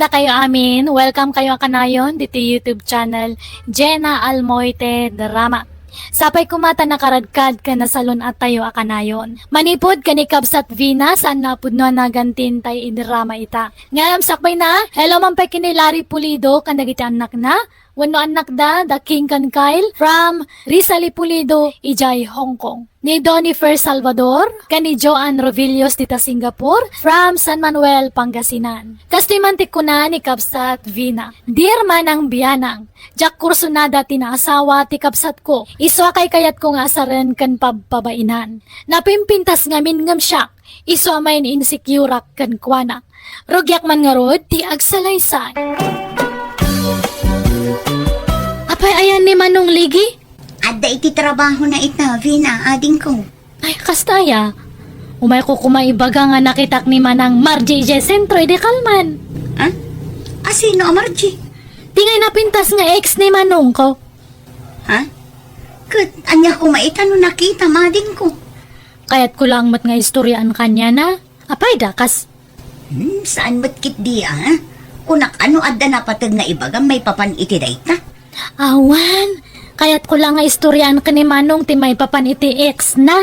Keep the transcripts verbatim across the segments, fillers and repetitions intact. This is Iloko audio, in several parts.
Kumusta kayo amin? Welcome kayo a kanayon ditoy YouTube channel, Jenna Almoite Drama. Sapay koma ta nakaradkad ken nasalun-attayo a kanayon. Manipud ken ni Kabsat Vina, saan a pudno a naganti tay idrama ita. Ngem sakbayna, hello man pay ken ni Larry Pulido ken dagiti annakna, wenno annakda, da King ken Kyle, from Rizali Pulido, idiay Hong Kong. Ni Donny Fer Salvador, ken ni Joanne Rovillos dita Singapore, from San Manuel, Pangasinan. Kastoy man ti kuna ni Kabsat Vina, Dear Manang Bianang, diak kursunada ti naasawa ti kabsatko, isu a kaykayatko nga asaren ken pabpabainan. Napimpintas ngamin ngem siak, isu a main-insecure-ak kenkuana. Rugiak man ngarud ti agsalaysay. Apay ayan ni Manong Ligi? Adda iti trabahona ita, Vina, adingko. Ay, kasta aya. Umayko koma ibaga nga nakitak ni Manang Margie idiay sentro idi kalman. Ha? Asino a Margie? Ti ngay napintas nga ex ni Manongko. Ha? Ket ania koma ita no nakitam, adingko? Kayatko laeng met nga istoriaan kaniana. Apay, dakas. Hmm, saan met ketdi, a? Kunak, ano adda napateg nga ibagam maipapan iti dayta? Awan, kayatko la nga istoriaan ken ni Manong ti maipapan iti ex na.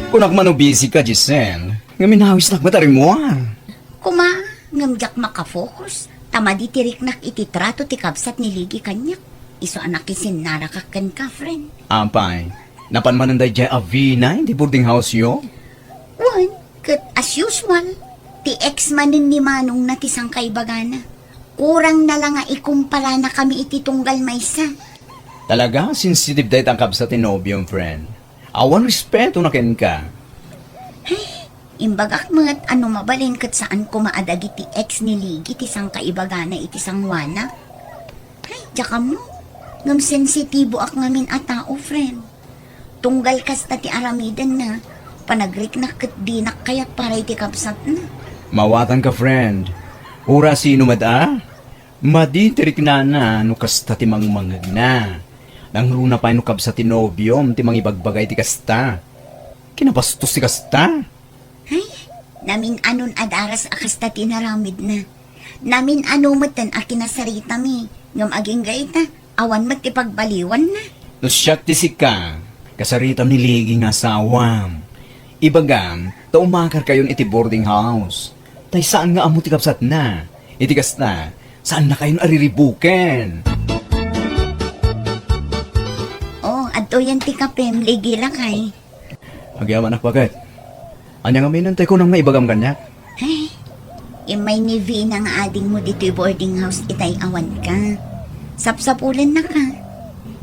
Kunak man no busy ka, Giselle, ngem inawisnak met a rimmuar. Koma, ngem diak makafocus, ta madi ti riknak iti trato ti kabsat ni Ligi kaniak. Isu a nakisinnarakak kenka, friend. Apay, napan manen daydiay a Vina iti boarding house-yo? Wen, ket as usual, ti ex manen ni Manongna ti sangkaibagana. Kurangna la nga ikumparana kami iti tunggal maysa. Talaga, sensitive dayta a kabsat ti nobiom, friend. Awan respetona kenka. Ay, imbagak met a no mabalin ket saan koma a dagiti ex ni Ligi ti sangkaibagana iti sangoana. Ay, diak ammo. Ngem sensitiboak ngamin a tao, friend. Tunggal kasta ti aramidenna, panagriknak ket dinak kayat para iti kabsatna. Mawatanka, friend. Uray sino met a? Madi ti riknana no kasta ti mangmangegna. Nangruna pay no kabsat ti nobiom ti mangibagbaga iti kasta. Kinabastos ti kasta. Ay, namin-anon a daras a kasta ti inaramidna. Namin-ano metten a kinasaritami, ngem agingga ita, awan met ti pagbaliwanna. No siak ti sika, kasaritam ni Ligi nga asawam. Ibagam, ta umakarkayon iti boarding house. Tay saan nga ammo ti kabsatna. Iti kasta, saannakayon a riribuken. Oh, adtoyen ti kapem, Ligi lakay. Agyamanak, baket. Ania ngamin tay kunam nga ibagam kaniak? Ay, immay ni Vina nga adingmo ditoy boarding house itay awanka. Sapsapulennaka.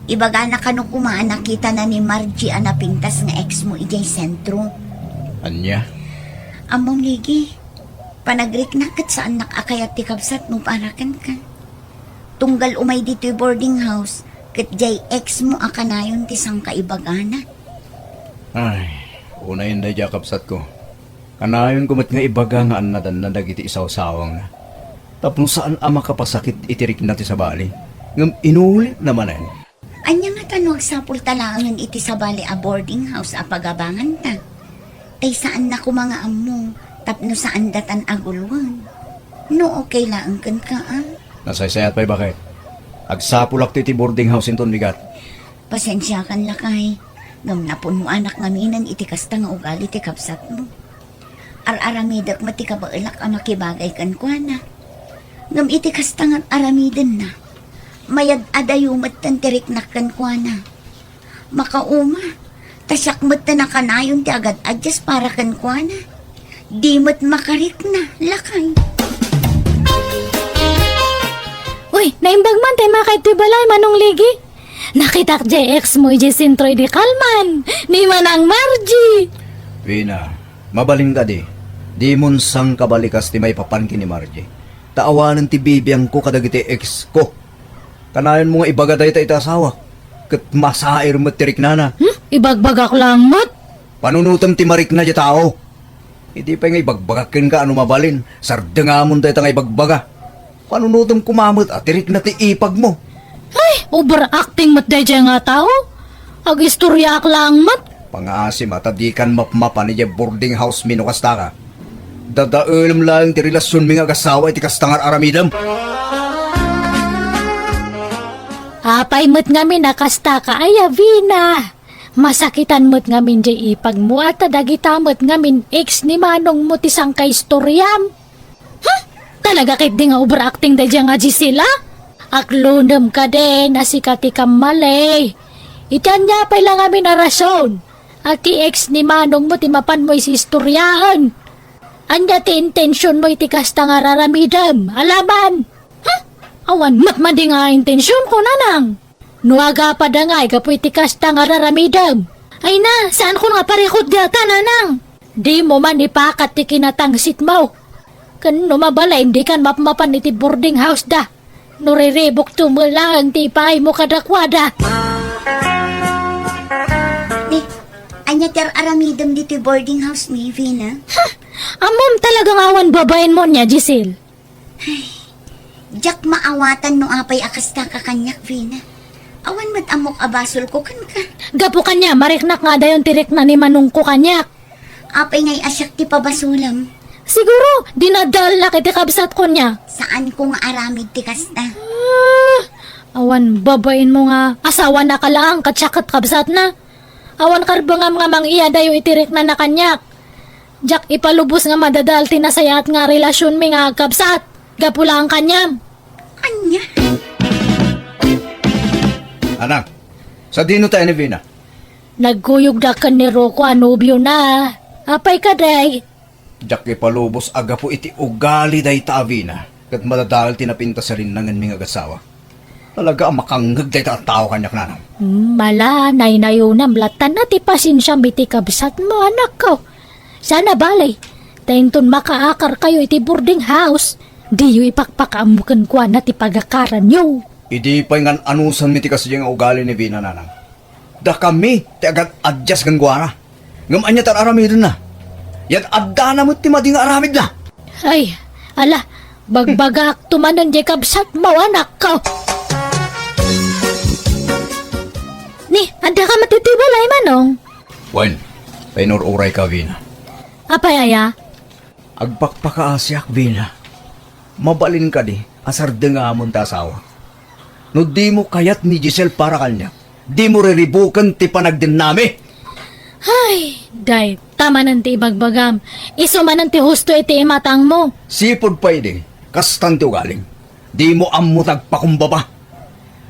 Ibagana kano koma a nakitana ni Margie a napintas nga ex mo idiay sentro. Ania? Ammom, Ligi, panagriknak ket saannak a kayat ti kabsatmo para kenka. Tunggal umay ditoy boarding house, ket diay ex mo a kanayon ti sangkaibagana. Ay, unayen daydiay a kabsatko. Kanayonko met nga ibaga nga annadanna dagiti isawsawangna. Tapno saan a makapasakit iti rikna ti sabali, ngem inulitna manen. Ania ngata no agsapulta laengen iti sabali a boarding house a pagabanganta? Tay saanna koma nga ammo, tapno saan datan a guluen. No okay laeng kenka, a? Nasaysayat pay, baket. Agsapulakto iti boarding house inton bigat. Pasensiakan, lakay. Ngem napunnoanak ngaminen iti kasta nga ugali ti kabsatmo. Ar-aramidek met ti kabaelak a makibagay kenkuana. Ngem iti kasta nga ar-aramidenna, mayad-adayo metten ti riknak kenkuana. Makauma, ta siak metten a kanayon ti agad-adyas para kenkuana. Di met makarikna, lakay. Uy, naimbag man tay makaittoy balay, Manong Ligi. Nakitak diay ex mo idiay sentro idi kalman, ni Manang Margie. Vina, mabalin kadi, dimon sangkabalikas ti maipapan ken ni Margie. Ta awanen ti bibiangko kadagiti ex ko. Kanayonmo nga ibaga dayta iti asawak, ket masair met ti riknana. Hmm? Ibagbagak laeng met? Panunotem ti marikna diay tao. Idi pay nga ibagbagak kenka a no mabalin, sardengamon dayta nga ibagbaga. Panunotem koma met a ti rikna ti ipagmo. Ay, overacting met daydiay nga tao. Agistoriaak laeng met. Pangaasim a ta dikan mapmapan idiay boarding house mi no kastaka. Dadaelem laeng ti relasionmi nga agasawa iti kasta nga ar-aramidem. Apay met ngamin a kasta ka, aya, Vina? Masakitan met ngamin diay ipagmo, ta dagita met ngamin ex ni manongmo ti sangkaistoriam. Huh? Talaga ketdi nga overacting daydiay nga Gisela? Aklonem kadi a sika ti kammali. Iti ania pay la ngamin a rason a ti ex ni manongmo ti mapanmo isistoriaen? Ania ti intensionmo iti kasta nga ar-aramidem? Alaman? Huh? Awan met madi nga intensionko, nanang. No agapada ngay gapu iti kasta nga ar-aramidem, ay na, saankon nga parikut dayta, nanang. Dimo man ipakat ti kinatangsitmo. Ken no mabalin, dikan mapmapan iti boarding house da. No riribukto met laeng ti ipaaymo kadakuada. Ni, ania ti ar-aramidem ditoy boarding house mi, Vina? Ha? Ammom talaga nga awan babaenmo ania, Giselle. Diak maawatan no apay a kasta ka kaniak, Vina. Awan met ammok a basolko kenka. Gapu kaniam, mariknak nga adayon ti rikna ni manongko kaniak. Apay ngay a siak ti pabasolem? Siguro, dinadaelnak iti kabsatko nia. Saanko nga aramid ti kasta. Ah, awan babaenmo nga asawanaka laeng ket siak ket kabsatna. Awan karbengam nga mang-iadayo iti riknana kaniak. Diak ipalubos nga madadael ti nasayaat nga relasionmi nga agkabsat gapu laeng kaniam. Ania? Anak, sadino tayo ni Vina? Nagkuyogda ken ni Rocco a nobiona. Apay kadi? Diak ipalubos a gapu iti ugali dayta a Vina, ket madadael ti napintas a rinnangenmi nga agasawa. Talaga a makangngeg dayta a tao kaniak, nanang. Hmm, ala, naynayonam latta ti pasensiam iti kabsatmo, anakko. Saan a bale, ta inton makaakarkayo iti boarding house, diyo ipakpakaammo kenkuana ti pagakaranyo. Idi pay ngan-anusanmi ti kasdiay nga ugali ni Vina, nanang. Dakami ti agad-adyas kenkuana. Ngem ania ti ar-aramidenna? Yad-addana met ti madi nga aramidna. Ay, ala, bagbagaakto manen diay kabsatmo, anakko. Ni, addaka met iti balay, Manong? Wen, painur-urayka, Vina. Apay aya? Agpakpakaasiak, Vina. Mabalin kadi a sardengamon ti asawak. No dimo kayat ni Giselle para kaniak, dimo riribuken ti panagdennami. Ay, dayta manen ti ibagbagam. Isu manen ti husto iti imatangmo. Sipud pay idi, kastan ti ugalim. Dimo ammo ti agpakumbaba.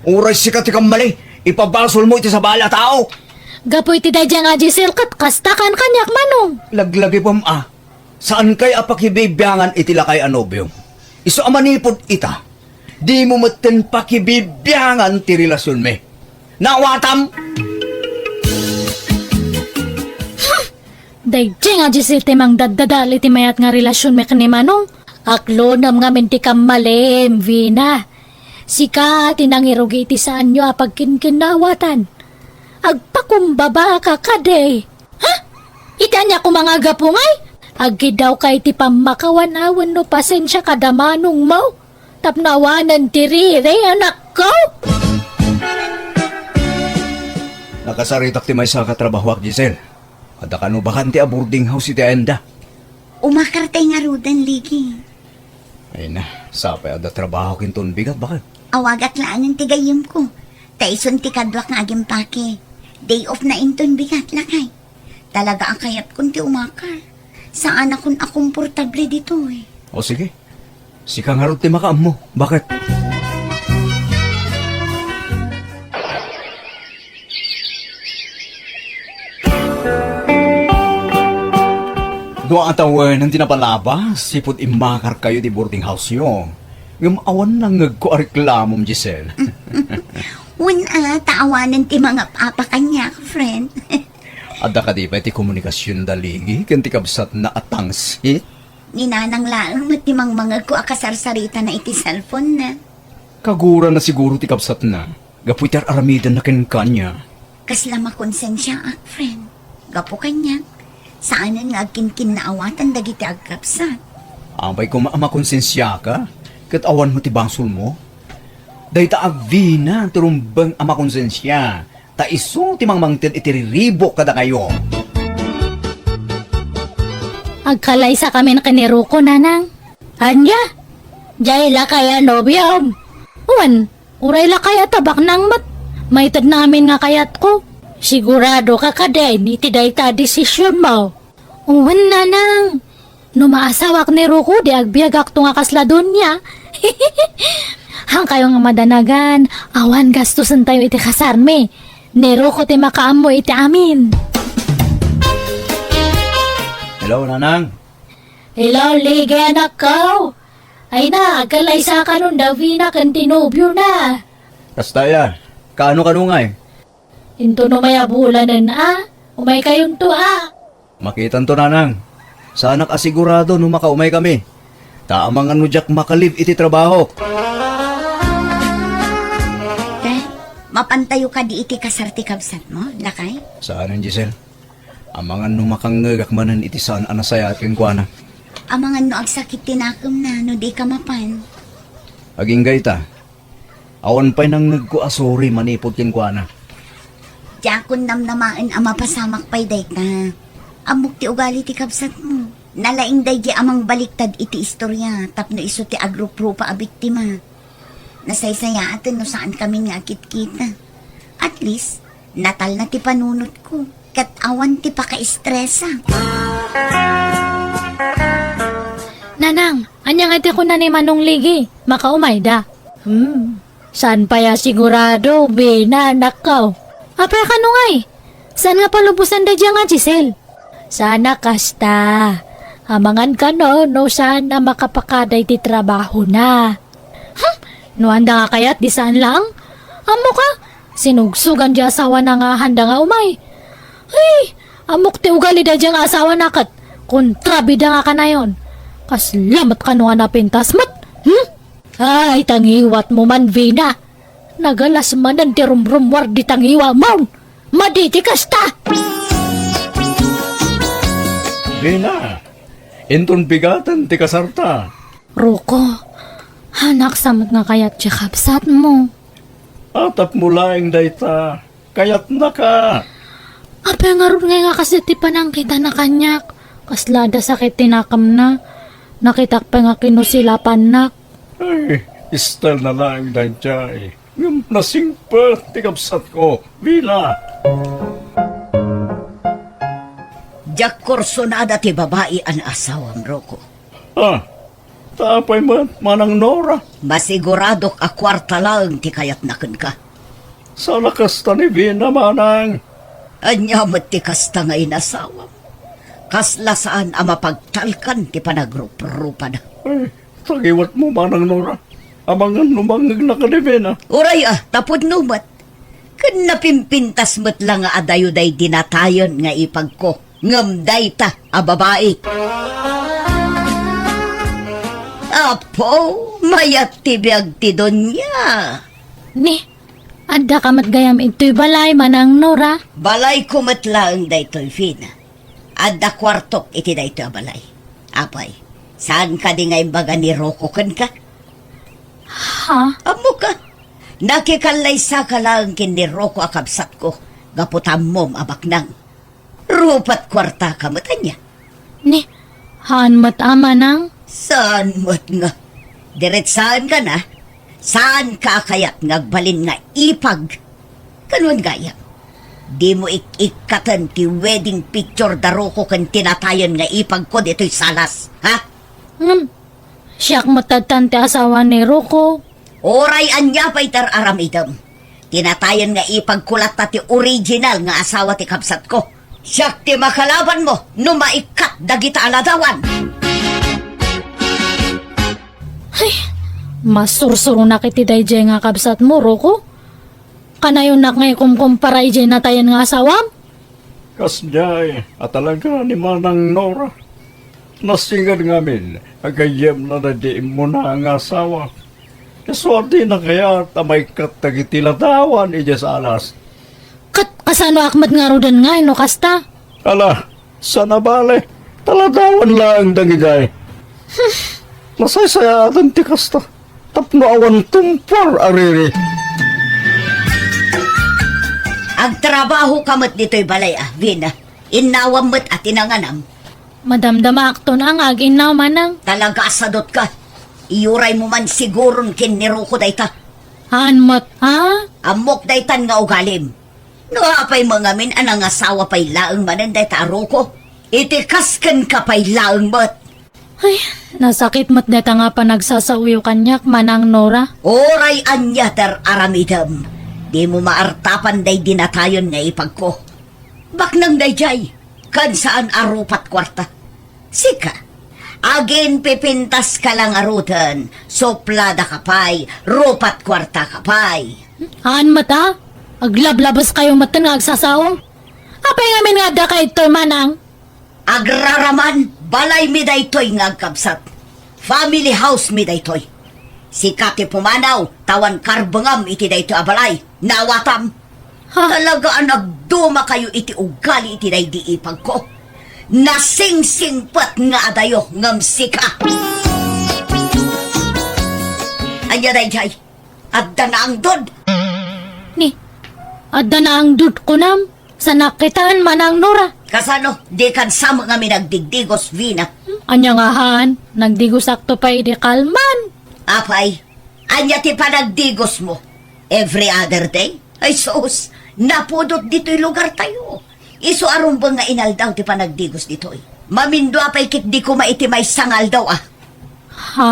Uray sika ti kammali, ipabasolmo iti sabali a tao. Gapu iti daydiay nga Giselle ket kasta kan kaniak, Manong. Laglagipem a. Saankay a pakibibiangan iti lakay a nobiom. Isu a manipud ita, dimo metten pakibibiangan ti relasionmi. Naawatam? Daydiay nga Giselle ti mangdaddadael iti mayat nga relasionmi ken ni Manong. Aklonem ngamin ti kammalim, Vina. Sika ti nangirugi iti saanyo a pagkinkinnaawatan. Agpakumbabaka kadi. Ha? Iti ania koma nga gapu ngay? Agkiddawka iti pammakawan a wenno pasensia kada manongmo tapno awanen ti riri, anakko? Nakasaritak ti maysa nga trabahoak, Giselle. Adda kano bakante a boarding house iti ayanda. Umakar tay ngaruden, Ligi. Ay na, sapay adda trabaho kinton bigat, bakit? Awagak laengen ti gayyemko. Ta isun ti kaduak nga agimpake. Day off na inton bigat, lakay. Talaga a kayatkon ti umakar. Saanakon a komportable ditoy. O sige. Sika ngarud ti makaammo. Bakit? Dua a tawen ti napalabas, sipud immakarkayo ti boarding house-yo. Ngem awan nangngegko a reklamom, Giselle. Wen a, ta awanen ti mangap-apa kaniak, friend. Adda kadi pay ti komunikasion da Ligi ken ti kabsatna a tangsit? Ni Nanang laeng met ti mangmangegko a kasarsaritana iti cellphone-na. Kagurana siguro ti kabsatna gapu iti ar-aramidenna kenkuana. Kasla makonsensiaak, friend. Gapu kaniak, saanen nga agkinkinnaawatan dagiti agkabsat. Apay koma a makonsensiaka, ket awan met ti basolmo? Dayta a Vina ti rumbeng a makonsensia, ta isu ti mangmangted iti riribuk kadakayo. Agkalaysakamin ken ni Ruko, Nanang. Ania? Diay lakay a nobiom? Wen, uray lakay a tabaknang met. Maitedna amin nga kayatko. Siguradoka kadin iti dayta a desisionmo? Wen, Nanang. No maasawak ni Ruko, di agbiagakto nga kasla donia. Hankayo nga madanagan, awan gastosentayo iti kasarmi. Ni Ruko ti makaammo iti amin. Hello, Nanang. Hello, Ligi, anakko. Ay na, agkalaysakanon da Vina ken ti nobiona. Kasta aya, kaano kano ngay? Intono mayabulanen a, umaykayonto a. Makitanto, Nanang. Saanak a sigurado no makaumaykami. Ta amangan no diak makalive iti trabahok. Te, mapantayo kadi iti kasar ti kabsatmo, lakay? Saanen, Giselle. Amangan no makangngegak manen iti saan a nasayaat kenkuana. Amangan no agsakit ti nakemna no dika mapan. Agingga ita, awan pay nangngegko a sorry manipud kenkuana. Diakon namnamaen a mapasamak pay dayta. Ammok ti ugali ti kabsatmo. Nalaing daydi a mangbaliktad iti istoria tapno isu ti agruprupa a biktima. Nasaysayaaten no saankami nga agkitkita. At least, natalna ti panunotko, ket awan ti pakaestresak. Nanang, ania nga ti kuna ni Manong Ligi? Makaumayda. Hmm, saan pay a sigurado, Vina, anakko? Apay a kano ngay? Saan nga palubosan daydiay nga Giselle? Saan a kasta. Amangan kano no saan a makapakada iti trabahona. Hmm, no anda nga kayat, di saan laeng? Ammoka, sinugsogan di asawana nga handa nga umay. Ay, ammok ti ugali daydiay nga asawana ket kontrabida nga kanayon. Kasla met kano nga napintas met. Hmm? Ay, tangiwatmo man, Vina. Nagalas manen ti rumrummuar di tangiwamon. Madi ti kasta! Vina, inton bigaten ti kasarta. Ruko, hanaksa met nga kayat ti kabsatmo. Atapmo laeng dayta. Kayatnaka. Apay ngarud ngay nga kasdi ti panangkitana kaniak? Kasla adda sakit ti nakemna. Nakitak pay nga kinusilapannak. Ay, style na laeng daydiay. Ngem nasingpet ti kabsatko, Vina. Diak kursonada ti babai a naasawam, Ruko. Ah, ta apay met, Manang Nora? Masiguradok a kuarta laeng ti kayatna kenka. Saan a kasta ni Vina, Manang. Ania met ti kasta nga inasawam? Kasla saan a mapagtalkan ti panagruprupada. Ay, tangiwatmo, Manang Nora. Amangan no mangngegna kadi Vina. Uray a, tapudno met. Ken napimpintas met la nga adayo daydi natayen nga ipagko. Ngem dayta a babai. Apo, mayat ti biag ti dunia. Ni, adda ka met gayam itoy balay, Manang Nora? Balayko met laeng daytoy, Vina. Adda kuartok iti daytoy a balay. Apay, saan kadi nga imbaga ni Ruko kenka? Ha? Ammoka, nakikallaysaka laeng ken ni Ruko a kabsatko, gapu ta ammom a baknang. Rupat kuartaka met ania? Ni, haan met a, Manang? Saan met nga? Diretsaenka na? Saanka a kayat nga agbalin nga ipag? Kanuan gayam, dimo ik-ikkaten ti wedding picture da Ruko ken ti natayen nga ipagko ditoy salas, ha? Ngem, siak met tattan ti asawa ni Ruko. Uray ania pay ti ar-aramidem, ti natayen nga ipagko latta ti original nga asawa ti kabsatko. Siak ti makalabanmo no maikkat dagita a ladawan. Ay, masursuronak iti daydiay nga kabsatmo, Ruko. Kanayonak nga ikumkumpara idiay natayen nga asawam? Kasdiay a talaga ni Manang Nora. Nasinged ngamin a gayyemna daydi immuna nga asawa. Isu a dina kayat a maikkat dagiti ladawan idiay salas. Ket kasanoak met ngaruden ngay no kasta? Ala, saan a bale, ta ladawan laeng dagidiay. Nasaysayaaten ti kasta, tapno awan tumpor a riri. Agtrabahoka met ditoy balay a, Vina. Innawam met a ti nanganam. Madamdamaakton a nga ag-innaw, manang. Talaga a sadotka. Iyuraymo man siguron ken ni Rocco dayta. Haan met, ha? Ammok daytan nga ugalim. No apay mangamin a nangasawa pay laeng manen dayta a Rocco, iti kas kenka pay laeng met. Ay, nasakit met dayta nga panagsasaoyo kaniak, Manang Nora. Uray ania ti ar-aramidem, dimo maartapan daydi natayen nga ipagko. Baknang daydiay, ken saan a rupat kuarta. Sika, aginpipintaska la ngaruden, supladaka pay, rupat kuartaka pay. Haan met a, aglablabaskayo metten nga agsasao. Apay ngamin nga addaka idtoy, manang? Agraraman, balaymi daytoy nga agkabsat. Family housemi daytoy. Sika ti pumanaw, ta awan karbengam iti daytoy a balay. Naawatam? Ha? Talaga a nagdumakayo iti ugali iti daydi ipagko. Nasingsingpet nga adayo ngem sika. Ania daydiay? Adda naangdod. Ni, adda naangdod kunam? Sanak kitaen, Manang Nora. Kasano? Dikan sa met ngamin nagdigdigos, Vina. Ania nga haan? Nagdigosakto pay idi kalman. Apay, ania ti panagdigosmo? Every other day? Ay sus, napudot ditoy lugartayo. Isu a rumbeng nga inaldaw ti panagdigos ditoy. Mamindua pay ketdi koma iti maysa nga aldaw a. Ha?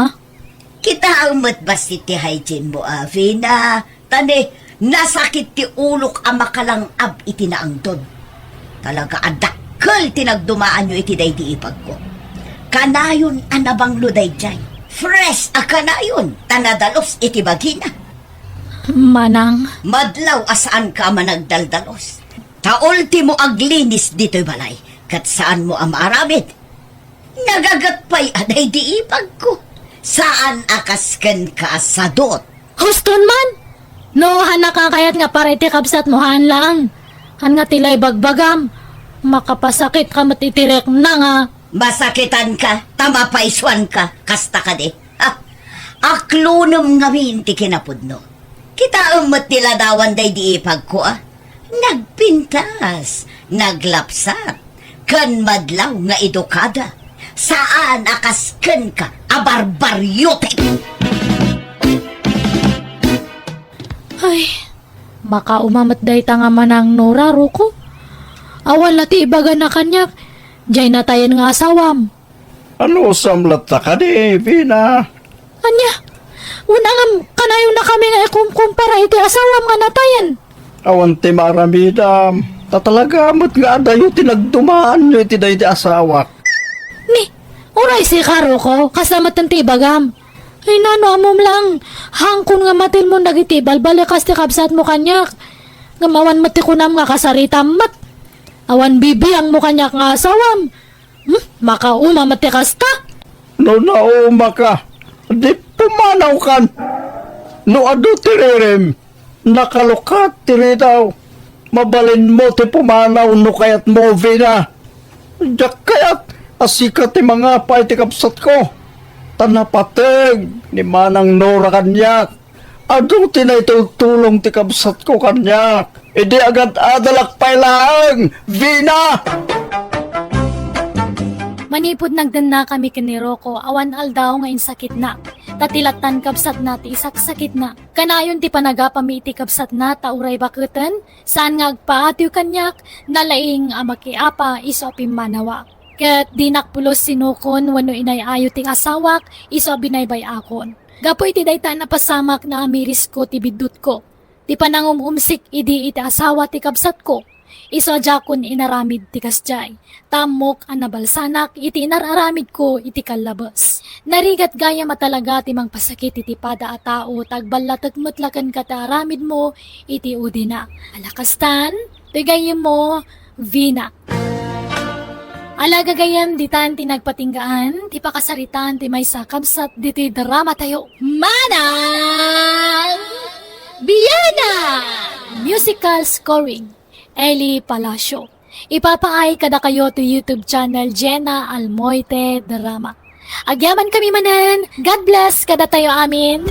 Kitaem met bassit ti hygiene mo, a, Vina. Ta ni, nasakit ti ulok a makalang-ab iti naangdod. Talaga a dakkel ti nagdumaanyo iti daydi ipagko. Kanayon a nabanglo daydiay. Fresh a kanayon ta nadalus iti bagina. Manang. Madlaw a saanka a managdaldalos. Ta ultimo aglinis ditoy balay, ket saanmo a maaramid. Nagaget pay a daydi ipagko. Saan a kas kenka a sadot. Huston man! No, haannak a kayat nga para iti kabsatmo, haan laeng. Haan nga ti la ibagbagam. Makapasakitka met iti rikna nga. Masakitanka, ta mapaysuanka. Kasta kadi. Ha? Aklonem ngamin ti kinapudno. Kitaem met ti ladawan daydi ipagko a. Nagpintas, naglapsat, ken madlaw nga edukada. Saan a kas kenka a barbariotek. Ay, makauma met dayta nga Manang Nora, Rocco. Awan la ti ibagana kaniak, diay natayen nga asawam. Anusam latta kadi, Vina? Ania? Una ngem, kanayonakami nga ikumkumpara iti asawam nga natayen. Awan ti maaramidam. Ta talaga met nga adayo ti nagdumaanyo iti daydi asawak. Ni, uray sika, Rocco, kasla metten ti ibagam. Ay, nano, ammom lang, hangkon nga matilmon dagiti balbalikas ti kabsatmo kaniak. Ngem awan met ti kunam nga kasaritam met. Awan bibiangmo kaniak nga asawam. Hmm? Makauma met ti kasta? No naumaka, di pumanawkan. No adu ti ririm, nakalukat ti ridaw. Mabalinmo ti pumanaw no kayatmo, Vina. Diak kayat a sika ti mangapa iti kabsatko. Ta napateg ni Manang Nora kaniak. Adu ti naitultulong ti kabsatko kaniak idi agad-adalak pay laeng, Vina! Manipud nagdennakami ken ni Rocco, awan aldaw nga insakitna. Ta ti lattan kabsatna ti isaksakitna. Kanayon ti panagapami iti kabsatna ta uray baketen, saan nga agpaatiw kaniak, nalaing a makiapa isu a pimmanawa. Ket dinak pulos sinukon wenno inay-ayo ti asawak isu a binaybay-akon. Gapu iti dayta a napasamak, naamirisko ti biddutko. Ti panangum-umsik idi iti asawa ti kabsatko, isu a diakon inaramid ti kasdiay. Ta ammok a nabalsanak iti inar-aramidko iti kallabes. Narigat gayam a talaga ti mangpasakit iti pada a tao ta agballatek met la kenka ti aramidmo iti udina. Ala kastan, ti gayyemmo, Vina. Ala gagayyem, ditan ti nagpatinggaan ti pakasaritaan ti maysa a kabsat ditoy dramatayo. Manang Biana! Musical scoring, Eli Palacio. Ipapaay kadakayo ti YouTube channel Jenna Almoite Drama. Agyamankami manen. God bless kadatayo amin.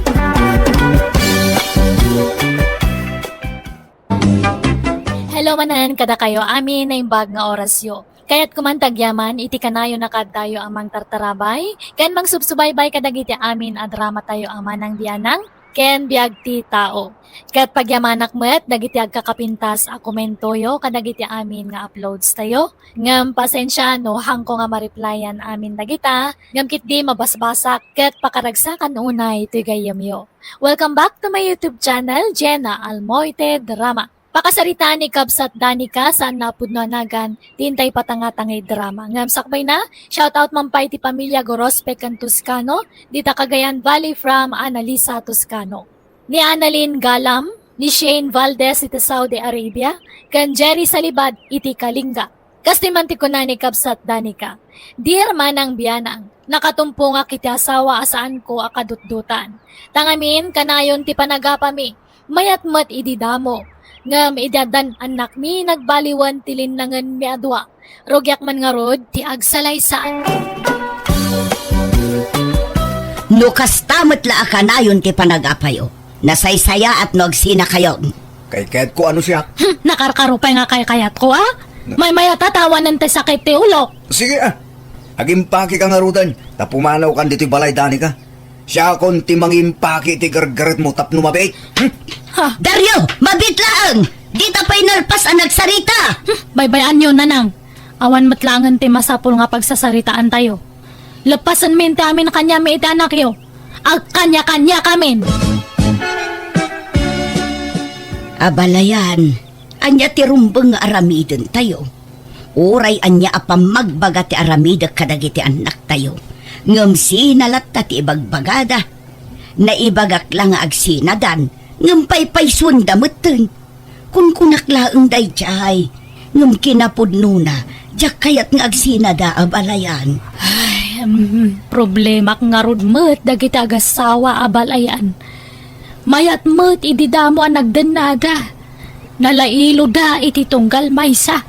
Hello manen kadakayo amin, naimbag nga orasyo. Kayatko man ti agyaman iti kanayon a kaaddayo a mangtartarabay ken mangsubsubaybay kadagiti amin a dramatayo a manang bianang ken biag ti tao. Ket pagyamanak met dagiti agkakapintas a komentoyo kadagiti amin nga uploadstayo. Ngem pasensia no haanko nga ma-replyan amin dagita, ngem ketdi mabasbasak ket pakaragsakan unay toy gayyemyo. Welcome back to my YouTube channel, Jenna Almoite Drama. Pakasaritaan ni Kabsat Danica saan a pudno a nagan ti intay patangatangay drama. Ngem sakbayna, shoutout man pay ti pamilya Gorospe ken Toscano, dita Cagayan Valley from Annalisa Toscano. Ni Annalyn Galam, ni Shane Valdez iti Saudi Arabia, ken Jerry Salibad iti Kalinga. Kastoy man ti kuna ni Kabsat Danica, "Dear Manang Bianang, nakatumpongak iti asawa a saanko a kadutdotan. Tangamin, kanayon ti panagapami, mayat met idi damo. Ngem idi addan annakmi, nagbaliwen ti linnangenmi a dua. Rugiak man ngarud ti agsalaysay." No kasta met la a kanayon ti panagapayo, nasaysayaat no agsinakayo. Kaykayatko ano siak? Hmm, nakarkaro pay nga kaykayatko, a? Na- Maymayat a tawanen ti sakit ti ulok. Sige, a. Agimpakika ngaruden, ta pumanawkan ditoy balay, Danica. Siakon ti mangimpaki iti gargaretmo tapno mabiit. Hmm? Ha? Dario, mabiit laeng! Dita pay nalpas a nagsarita! Hmm, baybay-anyo, Nanang. Awan met laengen ti masapul nga pagsasaritaantayo. Leppasenmin ti amin a kaniami iti anakyo. Agkaniakaniakamin! Abalayan, ania ti rumbeng nga aramidentayo? Uray ania a pammagbaga ti aramidek kadagiti annaktayo, ngem sina latta ti ibagbagada. Naibagak la nga agsinadan, ngem paypaysuenda metten. Kunkunak laeng daydiay, ngem kinapudnona, diak kayat nga agsinada, abalayan. Ay, mm, problemak ngarud met dagiti agassawa, abalayan. Mayat met idi damo a nagdennada. Nalailoda iti tunggal maysa.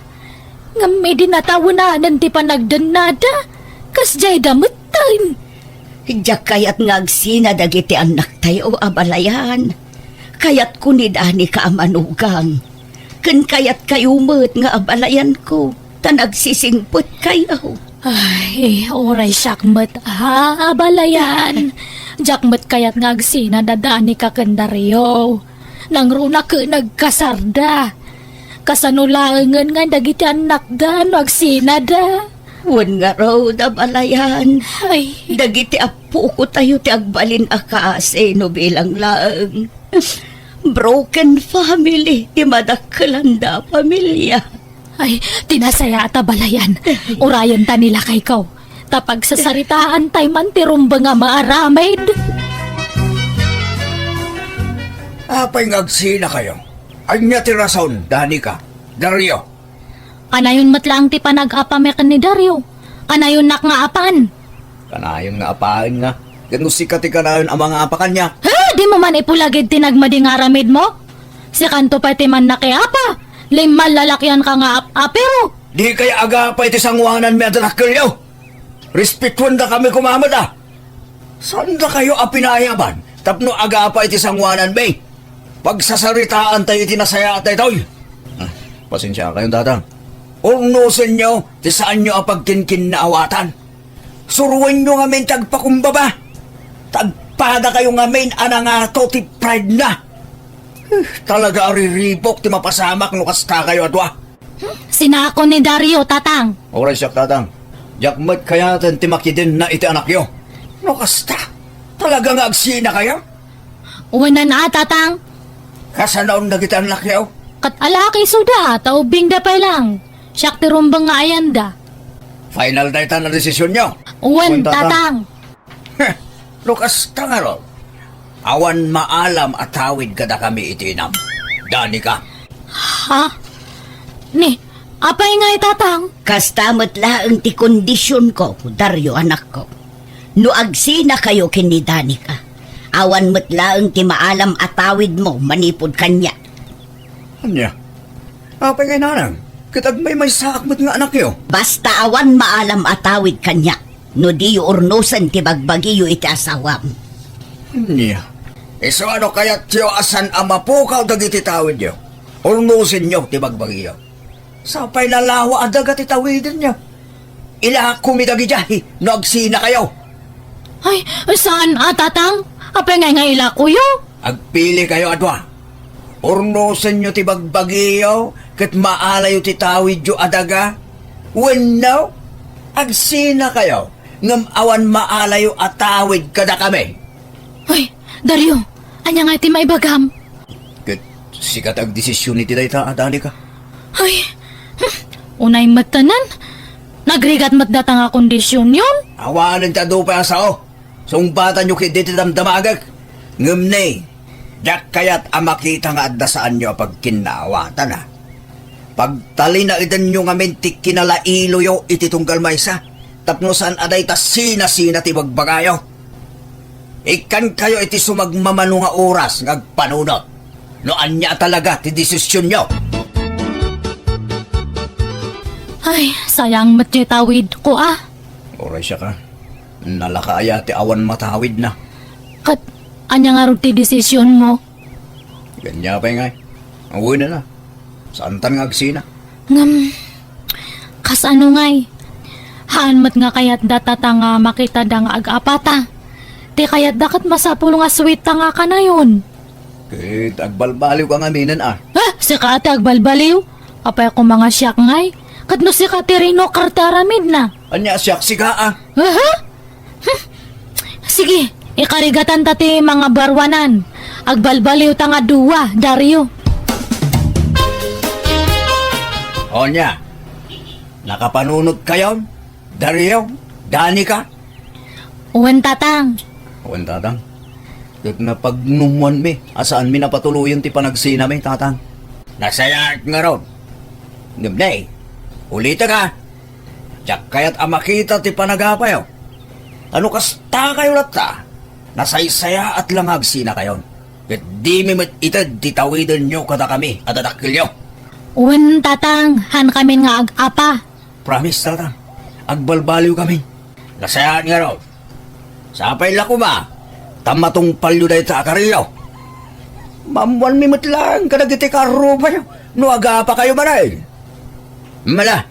Ngem idi natawenanen ti panagdennada, kasdiayda metten. Diak kayat nga agsina dagiti annaktayo, abalayan. Kayatko ni Danica a manugang. Ken kayatkayo met nga abalayanko, ta nagsisingpetkayo. Ay, uray siak met a, abalayan. Diak met kayat nga agsina da Danica ken Dario. Nangruna ket nagkasarda. Kasano laengen nga dagiti annakda no agsinada? Wen ngarud, abalayan. Ay. Dagiti appokotayo ti agbalin a kasino bilang laeng. Broken family ti madakkelanda a pamilia. Ay, ti nasayaat, abalayan. Urayenta ni lakayko. Ta pagsasaritaantay man ti rumbeng a maaramid. Apay nga agsinakayo? Ania ti rason, Danica, Dario? Kanayon met laeng ti panag-apami ken ni Dario. Kanayonnak nga apan. Kanayon nga apaen nga. Ket no sika ti kanayon a mangapa kaniak. Ha? Dimo man ipulagid ti nagmadi nga aramidmo? Sikanto pay ti mannakiapa. Limmallalakyanka nga ap-apiro. Dikay agapa iti sangoananmi a dakkelyo. Respetuendakami koma met a. Saandakayo a pinayaban tapno agapa iti sangoananmi. Pagsasaritaantayo iti nasayaat daytoy. Ah, pasensiakayon, Tatang. Urnosenyo ti saanyo a pagkinkinnaawatan. Suroenyo ngamin ti agpakumbaba. Ta agpadakayo ngamin a nangato ti pride na. Eh, talaga a riribuk ti mapasamak no kastakayo a dua. Sinako ni Dario, Tatang. Uray siak, Tatang. Diak met kayaten ti makidenna iti anakyo. No kasta, talaga nga agsinakayo? Wen a, Tatang. Kasano dagiti annakyo? Ket alaki isuda, ta ubbingda pay laeng. Siak ti rumbeng nga ayanda. Final dayta a desisionyo? Wen, Wen, Tatang. Tatang. Heh, no kasta ngarud, awan maalam a tawid kadakami iti inam. Danica. Ha? Ni, apay ngay, Tatang? Kasta met laeng ti kondisionko, Dario, anakko. No agsinakayo ken ni Danica, awan met laeng ti maalam a tawidmo manipud kaniak. Ania? Apay ngay, Nanang? Ket agmaymaysaak met nga anakyo. Basta awan maalam a tawid kaniak no diyo urnosen ti bagbagiyo iti asawam. Ania? Isu a no kayatyo a saan a mapukaw dagiti tawidyo, urnosenyo ti bagbagiyo. Sapay lalawa a daga ti tawidenyo. Ilakomi dagidiay no agsinakayo. Ay, saan a, Tatang? Apay ngay nga ilakoyo? Agpilikayo a dua. Urnosenyo ti bagbagiyo ket maalayo ti tawidyo a daga. Wenno, agsinakayo ngem awan maalayo a tawid kadakami. Ay, Dario, ania nga ti maibagam? Ket sika ti agdesisyon iti dayta a, Danica. Ay, hmm, unay met tanan. Nagrigat met data nga kondisionyon. Awanen ti adu pay a sao. Sungbatanyo ketdi ti damdamagek. Ngem ne, diak kayat a makita nga adda saanyo a pagkinnaawatan, a. Pagtalinaedanyo ngamin ti kinalailoyo iti tunggal maysa, tapno saan a dayta sinasina ti bagbagayo. Ikkankayo iti sumagmamano nga oras nga agpanunot no ania talaga ti desisionyo. Ay, sayang met ti tawidko, a. Uray siak, a. Nalaka aya ti awan matawidna? Ket ania ngarud ti desisionmo? Ania pay ngay? Awanen a. Saantan nga agsina. Ngem, kasano ngay? Haan met nga kayatda, Tata, nga makitada nga ag-apata. Ti kayatda ket masapul nga sweet ta nga kanayon. Ket agbalbaliwka ngaminen, a. Ah, sika a ti agbalbaliw? Apay koma nga siak ngay? Ket no sika ti rinukar ti aramidna? Ania siak, sika, a? Aha? Hmm. Sige, ikarigatan ta ti mangabaruanan. Agbalbaliw ta nga dua, Dario. Onya, nakapanunot kayon, Dario, Danica? Wen, Tatang. Wen, Tatang. Ket napagnumwanmi a saanmi napatuloyen ti panagsinami, Tatang. Nasayaat ngarud. Ngem ne, ulitek a, diak kayat a makita ti panagapayo. Ta no kastakayo latta, nasaysayaat la nga agsinakayon. Ket dimi met ited ti tawidenyo kadakami a dadakkelyo. Wen, Tatang, haankamin nga ag-apa. Promise, Tatang. Agbalbaliwkami. Nasayaat ngarud. Sapay la koma ta matungpalyo dayta a karillo. Maammoanmi met laeng kadagiti karrubayo no agapakayo manen. Mala,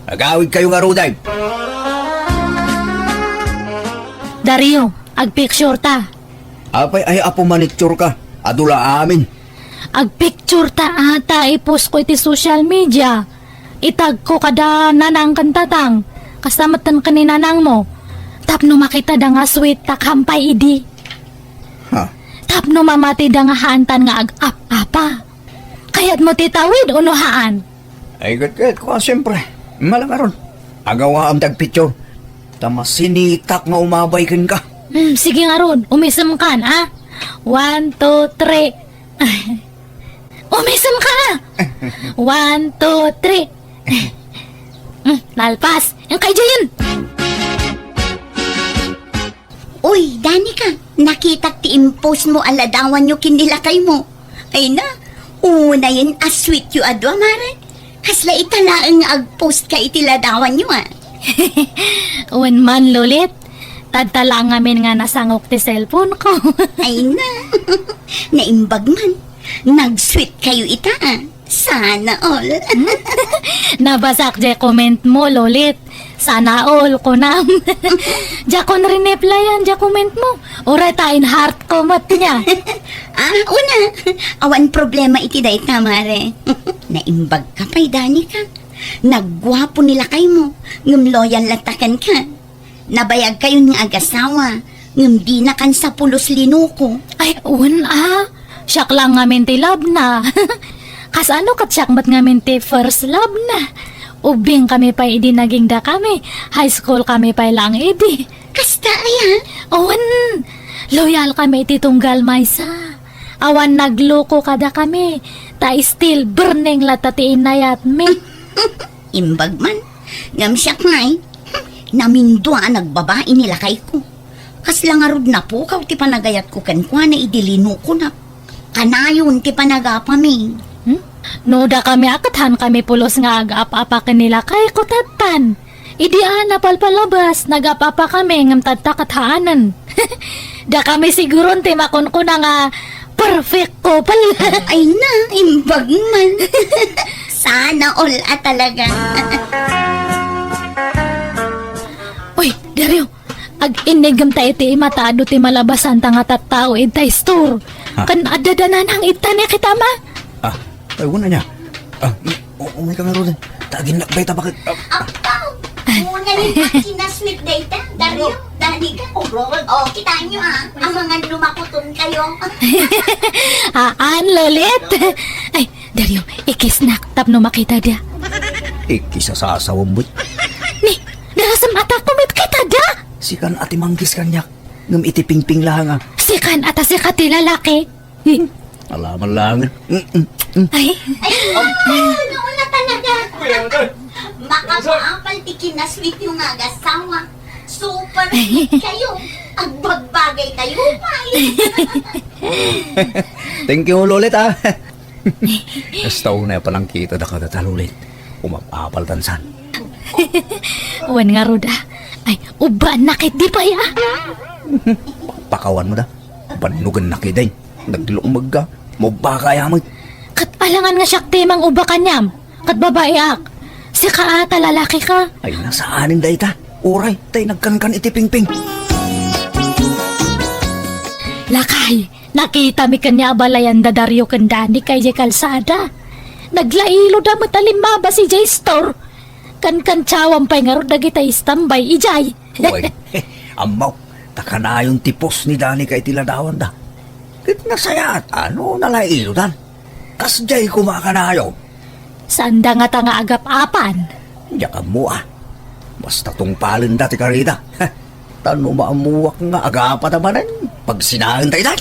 agawidkayo ngaruden. Dario, agpicture ta. Apay ay apo manicture ka? Adu la amin. Agpicture ta ata, i-post ko iti social media. Itag ko kada nanang ken tatang. Kasta met ken ni nanangmo. Tapno makitada nga sweet ta kampay idi. Ha? Tapno mamatida nga haantan nga ag-ap-apa. Kayatmo ti tawid ono haan? Ay, ket, ket, kua, siyempre. Mala ngarud. Agawaam ti agpicture. Ta masinitak nga umabay kenka. Hmm, sige ngarud, umisemkan, a? One, two, three. Umisemka, a? One, two, three. Hmm, nalpas. Ang kay Jayan. Uy, Danica, nakitak ti impost mo a ladawanyo ken ni lakaymo. Ay na, unayen a sweet yo a dua, mare. Kasla ita laeng nga agpost ka iti ladawanyo, a. Wen man, Lolit. Tadta la ngamin nga nasangok ti cellphone ko. Ay na, naimbag man. Nag-sweet kayo ita, a. Sana all. Nabasak jay comment mo, Lolit. Sana all, kunam. Diakon rineplyan jay comment mo. Uray ta in-heart ko met nia. A, una, awan problema iti dayta, mare. Naimbag ka pay, Danica. Nagguapo ni lakaymo, ngem loyal latta kenka. Nabayag kayon nga agasawa, ngem dina kan sa pulos linuko. Ay, wen a. Siak lang ngamin ti love na. Kasano ket siak met ngamin ti first love na? Ubbing kami pay idi naging dakami. High school kami pay lang idi. Kasta aya? Wen, loyal kami iti tunggal maysa. Awan nagluko kadakami. Ta still burning latta ti inayatmi. Imbag man. Ngem siak ngay, namindua a nagbabai ni lakayko. Kasla ngarud napukaw ti panagayatko kenkuana idi linukonak. Kanayon ti panagapami. Hmm? No dakami a ket haan kami pulos nga agap-apa ken ni lakayko tattan. Idi a napalpalabas, nagap-apa kami ngem tadta ket haanen. Dakami siguron ti makunkuna nga perfect couple. Ay na, imbag man. Sana Aol a talaga. Uy, Dario, ag-innigem ta iti imata adu ti malabasanta nga tattao ita store. Ha? Kan adda dananang ita ni kita ma? Ah, ay, wala niya. Ah, u-, umay ka nga, Roden. Tagin na ba ita bakit? Ah, Apaw! Muna yung kinasweet data. Dario, dali ka. Oh, kita nyo ah. Ang mga lumakuton kayo. Haan, Lolit. Ay, Dario, ikisnak tapno makita da. Ikisasasawem met. Ni, darasem ata kumit kita da. Sikan ati manggis kaniak. Ngem iti pingping la nga. Sikan ata sika ti lalaki. Alaman lang. Mm, mm, mm. Ay. Ay, nauna talaga. Makapaapal ti kinasweet yung nga agasawa. Super sweet kayo. Agbagbagay kayo, pay. Thank you, Lolit, ah. Basta unay panangkita da kada talulit. Umapapal tansan. Wen nga ruda. Ay, ubbaan na ket di pay, ah. Pakawan mo da. Bannugan na kidin. Naglummeg ka. Mubaka ya met. Ket alangan nga siak ti mangubba kaniam. Ket babaeak. Sika ata lalaki ka. Ay, nasaanen dayta. Uray, tay nagkankan iti pingping. Lakay, nakitami kaniak a balayan da Dario ken Danica idiay kalsada. Naglailo da met a limmabas idiay store. Kankantiawan pay ngarud dagiti istambay idiay. Uy, ammo, ta kanayon ti pos ni Danica iti ladawanda. Ket nasayaat, ano, nalailodan. Kasdiay koma a kanayon. Saanda ngata nga agap-apan. Diak ammo, ah. Basta tungpalenda ti karida. Ta no maammuak nga agapata manen, pagsinaen ta ita.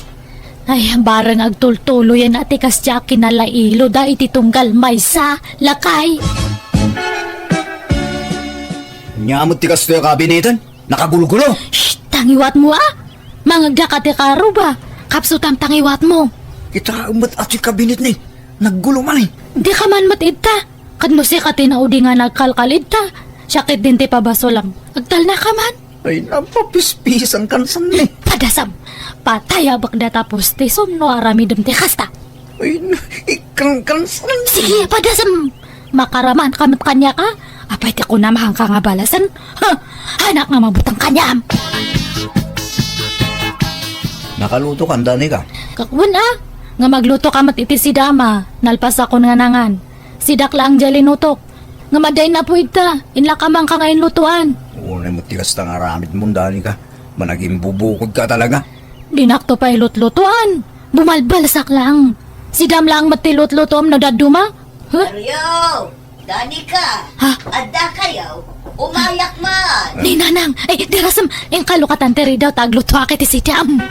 Ay, bareng agtultuloyen a ti kasdiay a kinalailoda iti tunggal maysa, lakay. Ania met ti kastoy a kabineten? Nakagulgulo. Shh! Tangiwatmo, ah! Mangagda ka ti karuba. Kapsutam tangiwatmo. Kita met a ti kabinet ni. Naggulo man eh. Di ka man met idta. Ket no sika ti naudi nga nagkalkal idta, siak ketdin ti pabasolam. Agtalna ka man. Ay, napapispisan kansan ni. Padasam. Patayabek data postison no aramidem ti kasta. Ay, ikangkansan. Sige, padasam. Makaraman ka met kaniak, a? Apay ti kunam, haanka nga balasen? Ha? Haanak nga mabuteng kaniam. Nakaluto ka, Danica? Ket wen, a. Nga magluto ka met iti sidam, a. Nalpasakon nga nangan. Sidak laeng diay linutok. Ngem adda innapo idta, inlakamanka nga inlutoan. Unay met ti kasta nga aramidmo, Danica. Managimbubukodka talaga. Dinakto pay lutlutoan. Bumalbalsak laeng. Sidam laeng met ti lutlutoam no dadduma. Huh? Dario! Danica! Ha? Adda kayo? Umayak man! Ni Nanang! Ay, darasem, inka lukatan ti ridaw ta aglutoak iti sidam.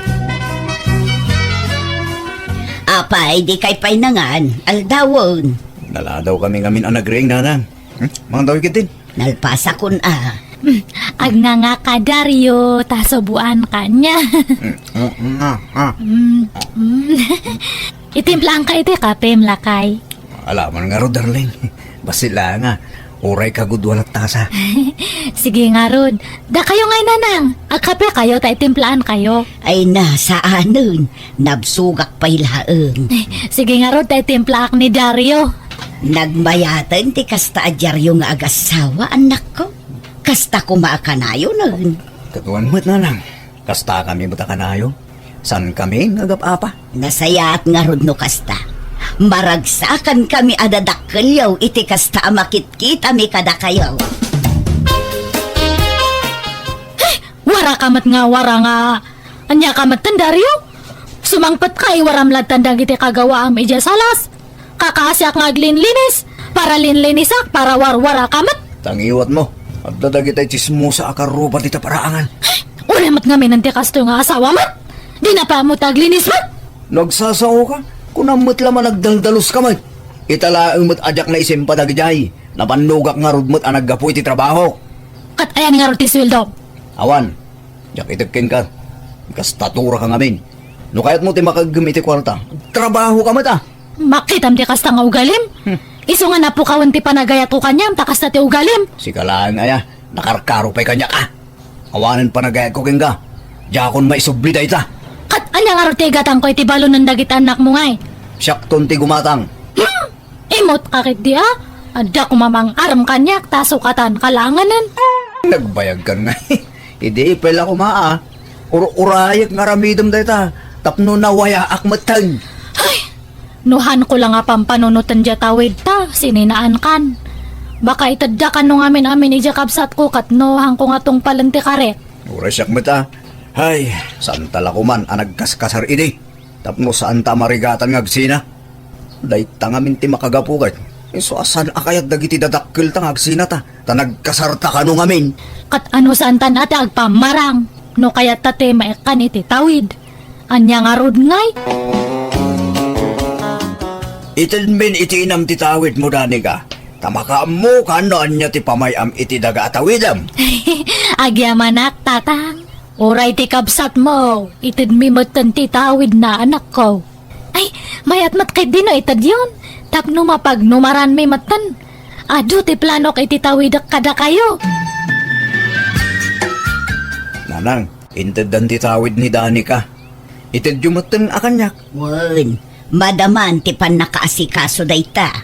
Apay, di kay pay nangan, aldawen. Naladaw kami ngamin a nagriing, Nanang. Hmm? Mangdaw ikit din. Nalpasakon a. Hmm, agnganga ka, Dario, ta suboan ka nia. Hmm, hmm, hmm, ah. Hmm, hmm. Itimplaanka iti kapem, lakay. Alaman ngarud, darling. Basta la nga, uray kagudua latta sa. Sige ngarud. Dakayo ngay, Nanang. Agkape kayo, ta itimplaan kayo. Ay na, saanen. Nabsogak pay laeng. Sige ngarud, ta itimplaak ni Dario. Nagmayaten ti kasta a diario nga agassawa, annakko. Kasta koma a kanayonen. Kaduan met, Nanang. Kasta kami met a kanayon. Saan kami nga agap-apa? Nasayaat ngarud no kasta. Maragsakan kami a dadakkelyo iti kasta a makitkitami kadakayo. Ay, wara ka met nga wara nga. Ania ka met, Dario? Sumangpet ka, iwaram lattan dagiti kagawaam idiay salas. Kakaasiak nga aglinlinis, para linlinisak, para warwara ka met. Tangiwat mo, adda dagiti tsismosa a karuba dita paraangan. Uray met ngamin ti kastoy nga asawa met. Di na pa mo taglinis met. Nagsasao ka? Kunam met la managdaldalos ka met. Ita laeng met a diak naisimpa dagidiay. Napannogak ngarud met a naggapu iti trabaho. Ket ayan ngarud ti sueldo? Awan. Diak itek kenka. Kastatura ka ngamin. No kayatmo ti makaeggem iti kuarta, trabaho ka met a. Makitam ti kasta nga ugalim? Hmm. Isu nga napukawen ti panagayatko kaniam ta kasta ti ugalim. Sika laeng aya, nakarkaro pay kaniak a. Awanen panagayatko kenka. Diakon maisubli dayta. Ket ania ngarud ti igatangko iti balonen dagiti annakmo ngay? Siakton ti gumatang. Hmm? Imut ka ketdi a? Adda koma mang-arem kaniak ta sukatan ka langanen. Nagbayag kan nga. Idi ipel ako maa. Ur-urayek nga aramidem dayta tapno nawayaak metten. Ay! No hanko la nga pampanunoten diay tawid ta, sininaan kan. Baka itedda kano ngamin-amin idiay kabsatko ket no hanko nga tungpalen ti karik. Uray siak met a. Hay, santa la koman a nagkaskasar idi. Tapno saanta a marigatan nga agsina. Dayta ngamin ti makagapu ket isu a saan a kayat dagiti dadakkelta nga agsinata, ta nagkasarta kano ngamin. Ket ano saantan a ti agpammarang no kayatta ti maikkan iti tawid? Ania ngarud ngay? Itedmin iti inam ti tawidmo, Danica, ta makaammokon no ania ti pamay-am iti daga a tawidem. Agyamanak, Tatang. Uray ti kabsatmo, itedmi metten ti tawidna, anakko. Ay, mayat met ketdi no itedyon, tapno mapagnumaranmi metten. Adu ti planok iti tawidek kadakayo. Nanang, inteddan ti tawid ni Danica. Itedyo metten a kaniak. Wen, madaman ti pannakaasikaso dayta.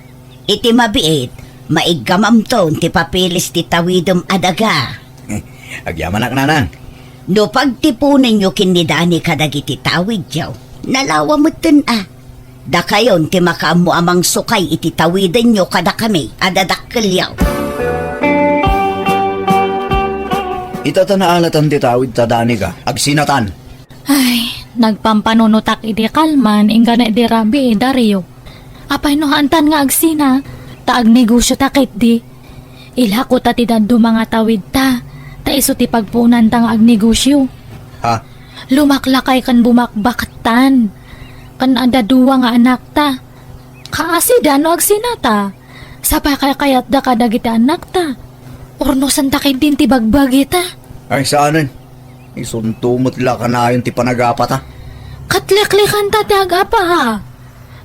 Iti mabiit, maiggamamton ti papilis ti tawidem a daga. Agyamanak, Nanang. No pagtiponenyo ken ni Danica dagiti tawidyo, nalawa metten a. Dakayon ti makaammo a mangsukay iti tawidenyo kadakami a dadakkelyo. Ita ta naalatan ti tawidta, Danica, agsinatan. Ay, nagpampanunotak idi kalman inggana idi rabii, Dario. Apay no haantan nga agsina, ta agnegosiota ketdi. Ilako ta ti dadduma nga tawidta, ta isu ti pagpuonanta nga agnegosio. Ha? Lumaklakay ken bumakbaktan. Ken adda dua nga anakta. Kaasida no agsinata. Sapay kaykayatda kadagiti anakta. Urnosanta ketdin ti bagbagita. Ay, saanen. Isunto met la kanayon ti panagapata. Ket liklikanta ti agapa, ha?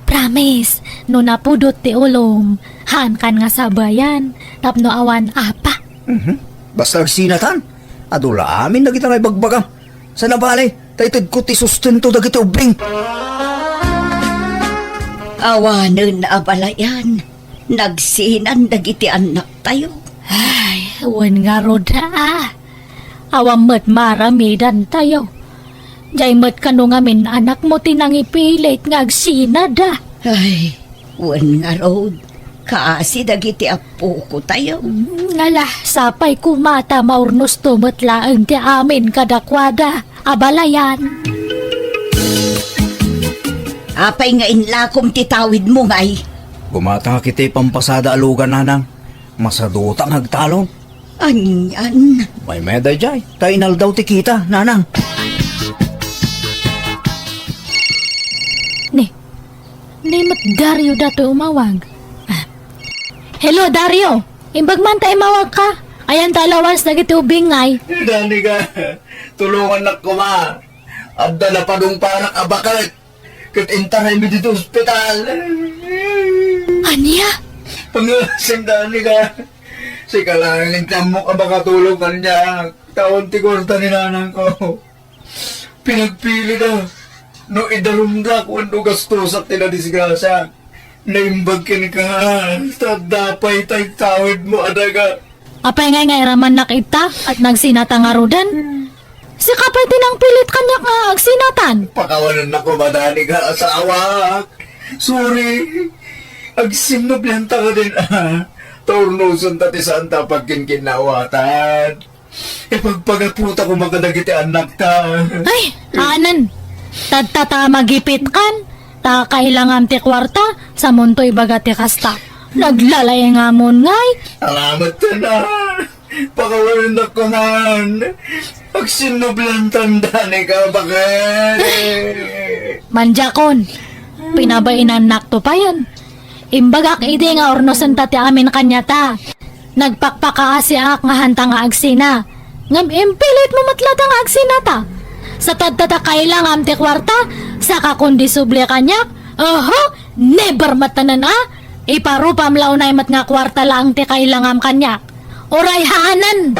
Promise, no napudot ti ulom, haankan nga sabayan, tapno awan apa. Mhm. Basta agsinatan, adu la amin dagita nga ibagbagam. Saan a bale, ta itedko ti sustento dagiti ubbing. Awanen a balayan, nagsinan dagiti annaktayo. Ay, wen ngarud, a. Awan met maaramidantayo. Diay met kano ngamin anakmo ti nangipilit nga agsinada. Ay, wen ngarud, kaasi dagiti appokotayo. Mm, ala, sapay koma ta maurnosto met laeng ti amin kadakuada, a balayan. Apay nga inlakom ti tawidmo, ngay? Gumatangak iti pampasada a lugan, nanang. Masaduta nga agtalon. Anian? Maymayat daydiay, ta inaldaw ti kita, nanang. Ni, ni met Dario datoy umawag. Ah. Hello, Dario! Imbag man ta imawag ka. Ayan ta alawas dagiti ubbing, ngay. Danica, tulongannak koma. Adda napadungpanak a baket. Ket intaraymi ditoy ospital. Ania? Pangasing, Danica. Sika laeng ti ammok a makatulong kaniak. Ta awan ti kuarta ni nanangko. Pinagpilida no idalumdak wenno gastosak ti nadisgrasiaak. Naimbag kenka, ta adda pay tay tawidmo a daga. Apay ngay nga iramannak ita, ket nagsinata ngaruden? Sika pay ti nangpilit kaniak nga agsinatan. Pakawanennak koma, Danica, asawak. Sorry. Agsinnublanta kadin, a. Ta urnosenta ti saanta a pagkinkinnaawatan. Ipagpagaputa koma kadagiti annakta. Ay, anen. Tadta ta magipitkan. Ta kailangam ti kuarta, samonto ibaga ti kasta. Naglalaingamon ngay. Salamat, Tana. Pakawanennak koman. Agsinnublanta, Danica, baket. Mandiakon, pinabainannak to payen. Imbagak idi nga urnosenta ti amin kaniata. Nagpakpakaasiak nga hanta nga agsina. Ngem impilitmo met latta nga agsinata. Sa tadta ta kailangam ti kuarta, saka kon disubli kaniak, oho, never met tanan a. Iparupam la unay met nga kuarta laeng ti kailangam kaniak. Uray haanen!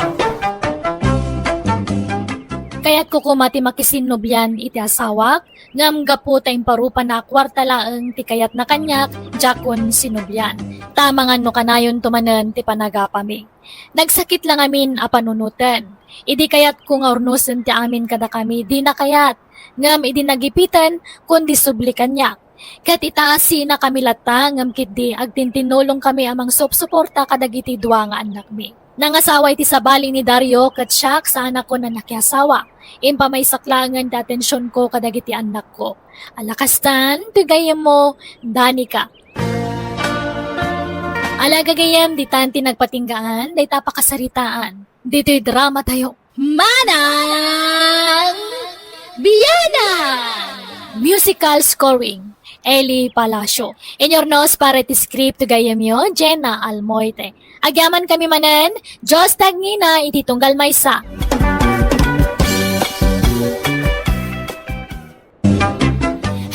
Kayatko koma ti makisinnublian iti asawak, ngem gapu ta imparupana a kuarta laeng ti kayatna kaniak, diakon sinnublian. Ta amangan no kanayonto manen ti panagapami. Nagsakit la ngamin a panunoten. Idi kayatko nga urnosen ti amin kadakami, dina kayat. Ngem idi nagipiten, kundi subli kaniak. Ket itaasina kami latta, ngem ketdi agtintinnulong kami a mangsupsuporta kadagiti dua nga annakmi. Nangasawa iti sabali ni Dario ket siak, saanakon a nakiasawa. Impamaysak laengen ti atensionko kadagiti annakko. Ala kastan, ti gayyemmo, Danica. Ala gagayyem, ditan ti nagpatinggaan, dayta pakasaritaan. Ditoy drama tayo. Manang Bianang! Musical scoring, Eli Palacio. Inurnos para ti script ti gayyemyo, Jenna Almoite. Agyaman kami manen, Diyos tagngina iti tunggal maysa.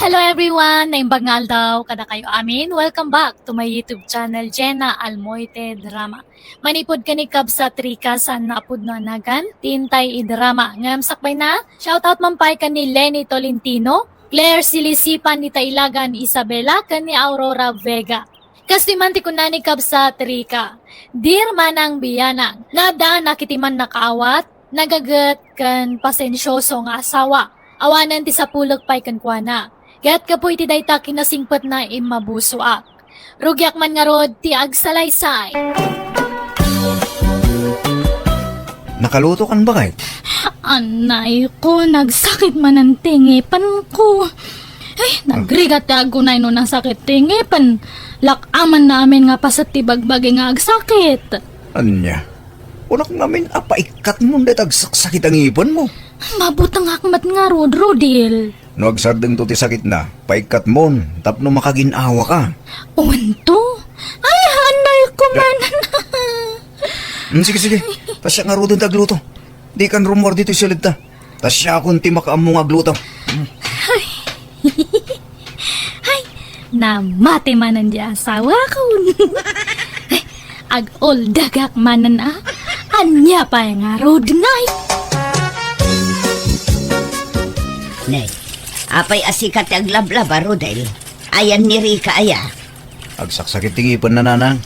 Hello everyone! Naimbag nga aldaw kadakayo amin. Welcome back to my YouTube channel, Jenna Almoite Drama. Manipud ken ni kabsat Rica, saan nga a pudno a nagan, ti intay idrama. Ngem sakbayna, shoutout man pay ken ni Lenny Tolentino, Claire Silisipan, ni Tailagan Isabela, ken ni Aurora Vega. Kastoy man ti kuna ni kabsat Rica, Dear Manang Bianang, naaddanak iti mannakaawat, nagaget, ken pasensioso nga asawa. Awanen ti sapulek pay kenkuana. Ket gapu iti dayta kinasingpetna, immabusoak. Rugiak man ngarud ti agsalaysay. Nakalutokan, baket? Anay ko, nagsakit manen ti ngipenko. Ay, nagrigat ti agunay no nasakit ti ngipen. Lak-amanna amin nga paset ti bagbagi nga agsakit. Ania? Kunak ngamin a paikkatmon dayta agsaksakit a ngipenmo. Mabutengak met ngarud, Rodel. No agsardengto ti sakitna, paikkatmon tapno makagin-awaka. Wen to? Ay, anay ko man. Mm, sige, sige. Ta siak ngaruden ti agluto. Dikan rummuar ditoy siledta. Ta siakon ti makaammo nga agluto. Mm. Ay. Ay, namati manen di asawakon. Ay, aguldagak manen a. Ania pay ngarud ngay? Nay, apay a sika ti aglablaba, Rodel? Ayan ni Rica aya? Agsaksakit ti ngipenna, nanang.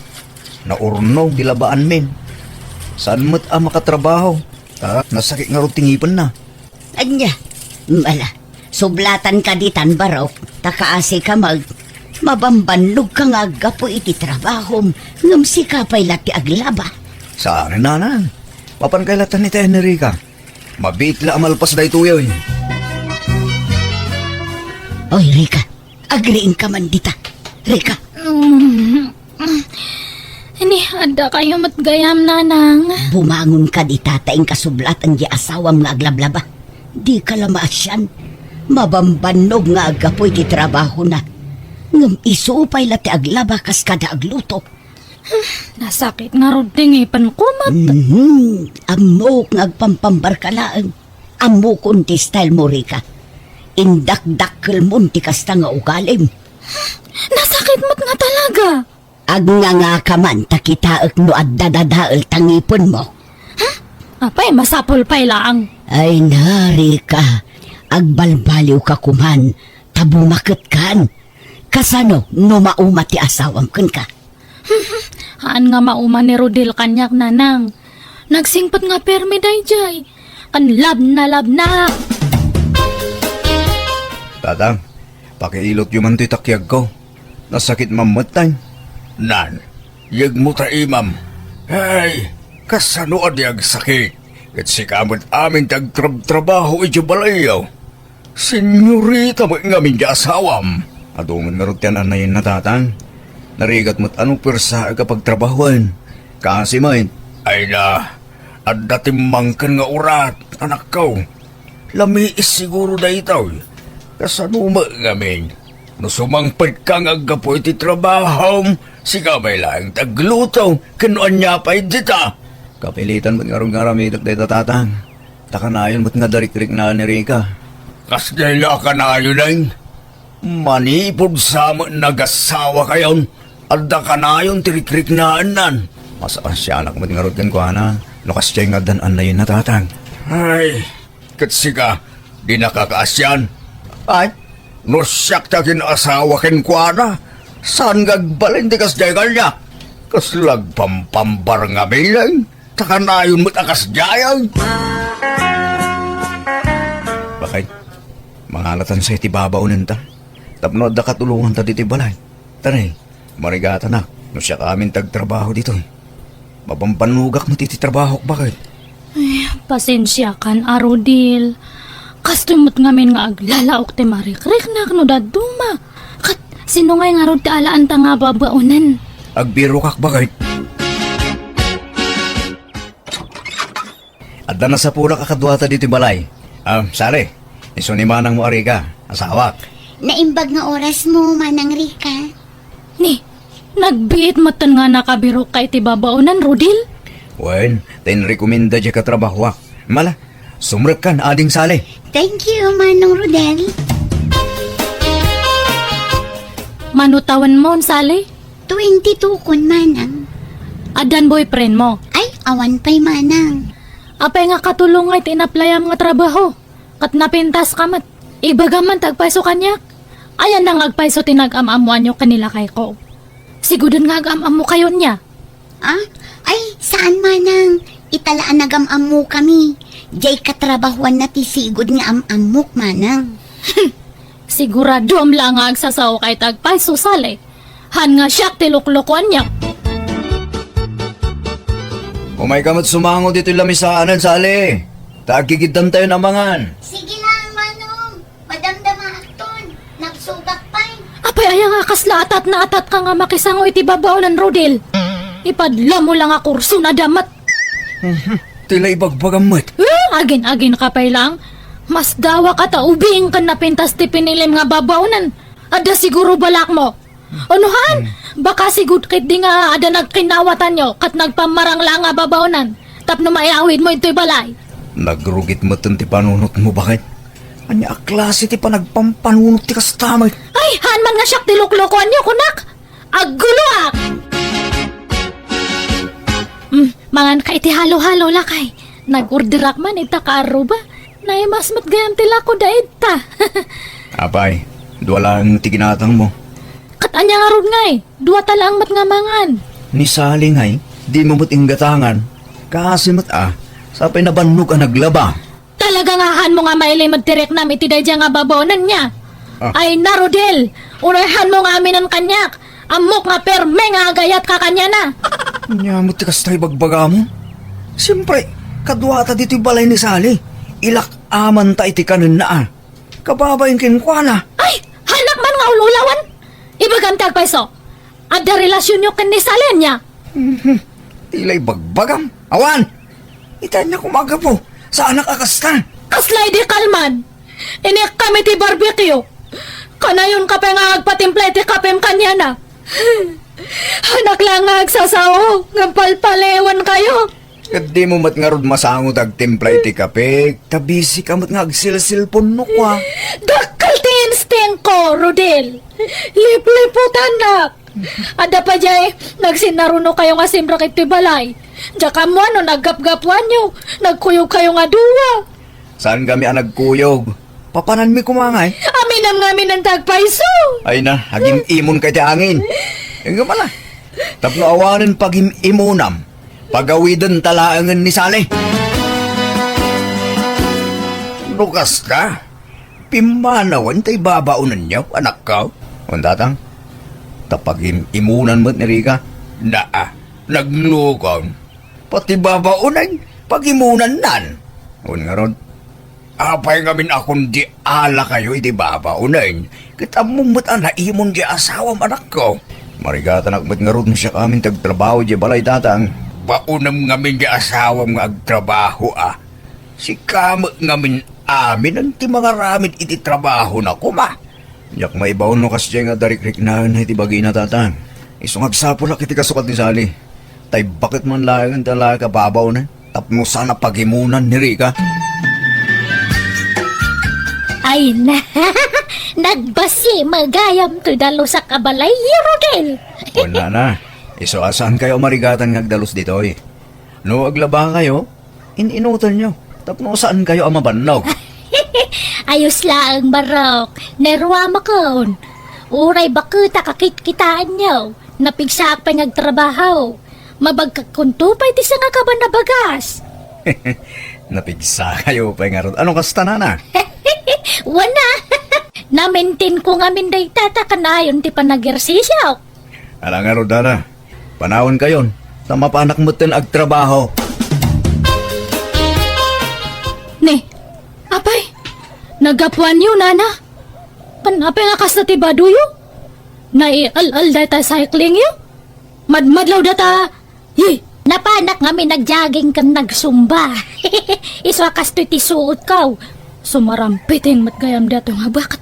Naurnog ti labaanmin. Saan met a makatrabaho. Ta nasakit ngarud ti ngipenna. Ania? Ala, sublatan ka ditan, barok, ta kaasi ka mag-, mabambannog ka nga aggapu iti trabahom, ngem sika pay la ti aglaba. Saan, nanang. Mapan kay latan iti Enrica. Mabiit la a malpas daytoy, oy. Oy, Rica, agriing ka man dita. Rica. Mm. Ni, adda kayo met gayam, nanang. Bumangon ka dita ta inkasublatan di asawam nga aglablaba. Di ka la maasian. Mabambannog nga aggapu iti trabahona. Ngem isu pay la ti aglaba kas kada agluto. Nasakit ngarud ti ngipenko met. Mhm. Ammok nga agpampambar ka laeng. Ammokon ti style mo, Rica. Indakdakkelmon ti kasta nga ugalim. Nasakit met nga talaga. Agnganga ka man ta kitaek no adda dadael ta ngipenmo. Ha? Apay, masapul pay laeng. Ay na, Rica. Agbalbaliw ka koman, ta bumaket kan. Kasano no mauma ti asawam kenka? Haan nga mauma ni Rodel kaniak, nanang. Nagsingpet nga permi daydiay. Kan labna, labna. Tatang, pakiilotyo man toy takiagko. Nasakit mammettay. Nan, yegmo ta imam. Ay, kasano a di agsakit? Ket sika met amin ti agtrabtrabaho iti balayyo. Senyorita met ngamin ti asawam. Adu met ngarud ti an-annayenna, tatang. Narigat met a no puersaek a pagtrabahoen. Kaasi met. Ay na, adda timmangken nga urat, anakko. Lamiis siguro daytoy. Kasano met ngamin? No sumangpetka nga aggapu iti trabahom, sika pay laeng ti agluto, ken no ania pay dita. Kapilitan met ngarud nga aramidek dayta, tatang. Ta kanayon met nga darikriknaan ni Rica. Kasdiay la a kanayonen? Manipud sa met nagasawakayon, adda kanayon ti rikriknaennan. Masaasianak met ngarud kenkuana, no kasdiay nga addan annayenna, tatang. Ay, Ket sika, di nakakaasian. Ay, no siak ti agin-asawa kenkuana, saan nga agbalin ti kasdiay kaniak? Kasla agpampambarngabilin, ta kanayon met a kasdiay. Bakit? Mangalatansa iti babaonenta. Tapno adda katulonganta ditoy balay. Tara, marigatanak, no siak amin ti agtrabaho ditoy. Mabambannogak met iti trabahok, bakit? Ay, pasensiakan a, Rodel. Kastoy met ngamin nga aglalaok ti marikriknak no dadduma. Ket sino ngay ngarud ti alaanta nga babaonen? Agbirokak, bakit? Adda nasapunak a kaduata ditoy balay. Ah, Sally, isu ni manangmo a Rica, asawak. Naimbag nga orasmo, Manang Rica. Ni, nagbiit metten nga nakabirokka iti babaonen, Rodel? Wen, ta inrekomenda diay katrabahoak. Mala, sumrekkan, Ading Sally. Thank you, Manong Rodel. Mano tawenmo, Sally? Twenty-two kon, Manang. Addan boyfriendmo? Ay, awan pay, Manang. Apay nga katulong nga iti inaplayam nga trabaho? Ket napintaska met. Ibagam man ti agpayso kaniak. Ayanna nga agpayso ti nagam-ammoanyo ken ni lakayko. Siguden nga agam-ammokayo nia. Ah? Ay, saan, Manang. Ita la a nagam-ammokami. Diay katrabahoanna ti sigud nga am-ammok, Manang. Siguraduam la nga agsasaoka iti agpayso, Sally. Haan nga siak ti luklukuanyo. Umayka met sumango ditoy lamisaan, Sally. Ta agkikiddantayon a mangan. Sige lang, Manong. Madamdamaakton. Nagsugak pay. Apay aya nga kasla atat na atat ka nga makisango iti babaonen, Rodel? Ipadlamo la nga kurso na damat. Mhm. Ti la ibagbagam met. Eh, agin-aginka pay lang. Masdawaka ta ubing ken napintas ti pinilim nga babaonen. Adda siguro balakmo. Unuhan, hmm, baka sigud ketdi nga adda nagkinawatanyo ket nagpammarang la nga babaonan tapno maiawidmo ditoy balay. Nagrugit metten ti panunotmo, bakit? Ania a klase ti panagpampanunot ti kasta met? Ay, haan man nga siak ti luklukuanyo, kunak! Agguloak! Hmm, manganka iti halo-halo, lakay. Nag-orderak man ita kaarruba. Naimas met gayam ti lako da ita. Apay, dua laeng ti ginatangmo. Ket ania ngarud ngay? Dua ta laeng met nga mangan. Ni Sally ngay, dimo met inggatangan. Kaasi met a, sapay nabannog a naglaba. Talaga nga haanmo nga mailimed ti riknam iti daydiay nga babaonen nia? Ah. Ay na, Rodel! Uray haanmo nga aminen kaniak! Ammok nga perme nga agayatka kaniana! Ania met ti kasta ibagbagamo? Siempre, kaduata ditoy balay ni Sally. Ilak-amanta iti kanenna a. Kababain kenkuana. Ay! Haanak man nga ul-ulawen! Ibagam ti agpayso! Adda relasionyo ken ni Sally ania? Mhm. Ti la ibagbagam. Awan! Ita ania koma a gapu. Saanak a kasta. Kasla idi kalman. Inikkam iti barbecue. Kanayonka pay nga agpatimpla iti kapem kaniana. Haanak la nga agsasao ngem palpaliwenkayo. Ket dimo met ngarud masango ti agtimpla iti kape, ta busy ka met nga agselselponno kua. Dakkel ti instingko, Rodel. Lipliputannak. Adda pay diay nagsinnarunokayo nga simrek iti balay. Diak ammo no naggapgapuanyo, nagkuyogkayo nga dua. Saankami a nagkuyog. Papananmi koma ngay. Aminem nga aminen ti agpayso. Ay na, agim-imonka iti angin. Ngem ala, tapno awanen pagim-imonam, pagawidenta laengen ni Sally. No kasta, pimmanawen ta ibabaonenyo, anakko. Wen, tatang, ta pagim-imonan met ni Rica. Naa, naglukong. Pati babaonen, pagimonannan. Wen ngarud, apay ngamin a kundi alakayo iti babaonen, ket ammom met a naimon diay asawam, anakko. Marigatanak met ngarud no siak amin ti agtrabaho diay balay, tatang. Baonem ngamin diay asawam nga agtrabaho a. Sika met ngamin aminen ti mangaramid iti trabahona koma. Diak maibaon no kasdiay nga adda rikriknaenna iti bagina, tatang. Isu nga agsapulak iti kasukat ni Sally. Ta ibaket man laengen ti alaek a babaonen tapno saan a pagimonan ni Rica. Ay na, nagbasi magayam ti dalusak a balay, Rodel. Wen, nana, isu a saankayo a marigatan nga agdalus ditoy. No aglabakayo, in-inutanyo. Tapno saankayo a mabannog. Ayos laeng, Barok. Naruamakon. Uray baket a kakitkitaenyo. Napigsaak pay nga agtrabaho. Mabagkakkunto pay ti sangakaban a bagas. Napigsakayo pay ngarud. Ano kasta, nana? Wana. Namaintain ko ngamin dayta ta kanayon ti panagersisio. Ala ngarud, nana. Panawankayon, ta mapanak metten agtrabaho. Ne, apay, naggapuanyo, nana? Pan-, apay nga kasta ti badoyo? Naial-al dayta cyclingyo? Madmadlaw data, ye! Napanak ngamin nag-jogging ken nagsumba. Isu a kastoy ti suotko. Sumarampiting met gayam daytoy nga baket.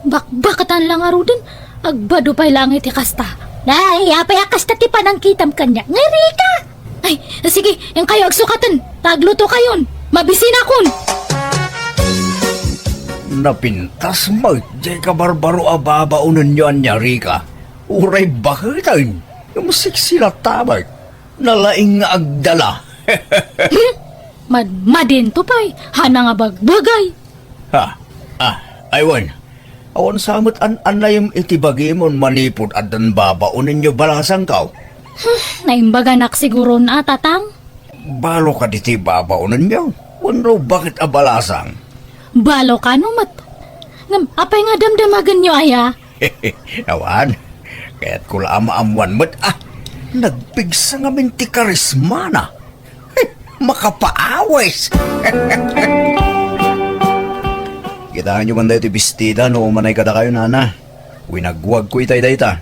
Bakbakatan la ngaruden, agbado pay laeng iti kasta. Ay, apay a kasta ti panangkitam kaniak, nga Rika? Ay, sige, inkayo agsukaten, ta aglutokayon, mabisinakon. Napintas met diay kabarbaro a babaonenyo, ania Rika. Uray baketen, ngem sexy latta met. Nalaing nga agdala. Hmm? Madmadinto pay, hana nga bagbagay. Ha? Ah, ay wen. Awan sa met an-annayem iti bagimon manipud addan babaonenyo balasangko. Hmm, naimbaganak siguron a, tatang. Balo kadi ti babaonenyo? Wenno baket a balasang? Balo kano met. Ngem, apay nga damdamagenyo aya? Awan, kayatko la a maammuan met a nagpigsa ngamin ti karismana. Makapaawis! Kitaenyo man daytoy bestida no umanay kadakayo, nana. Winagwagko itay dayta.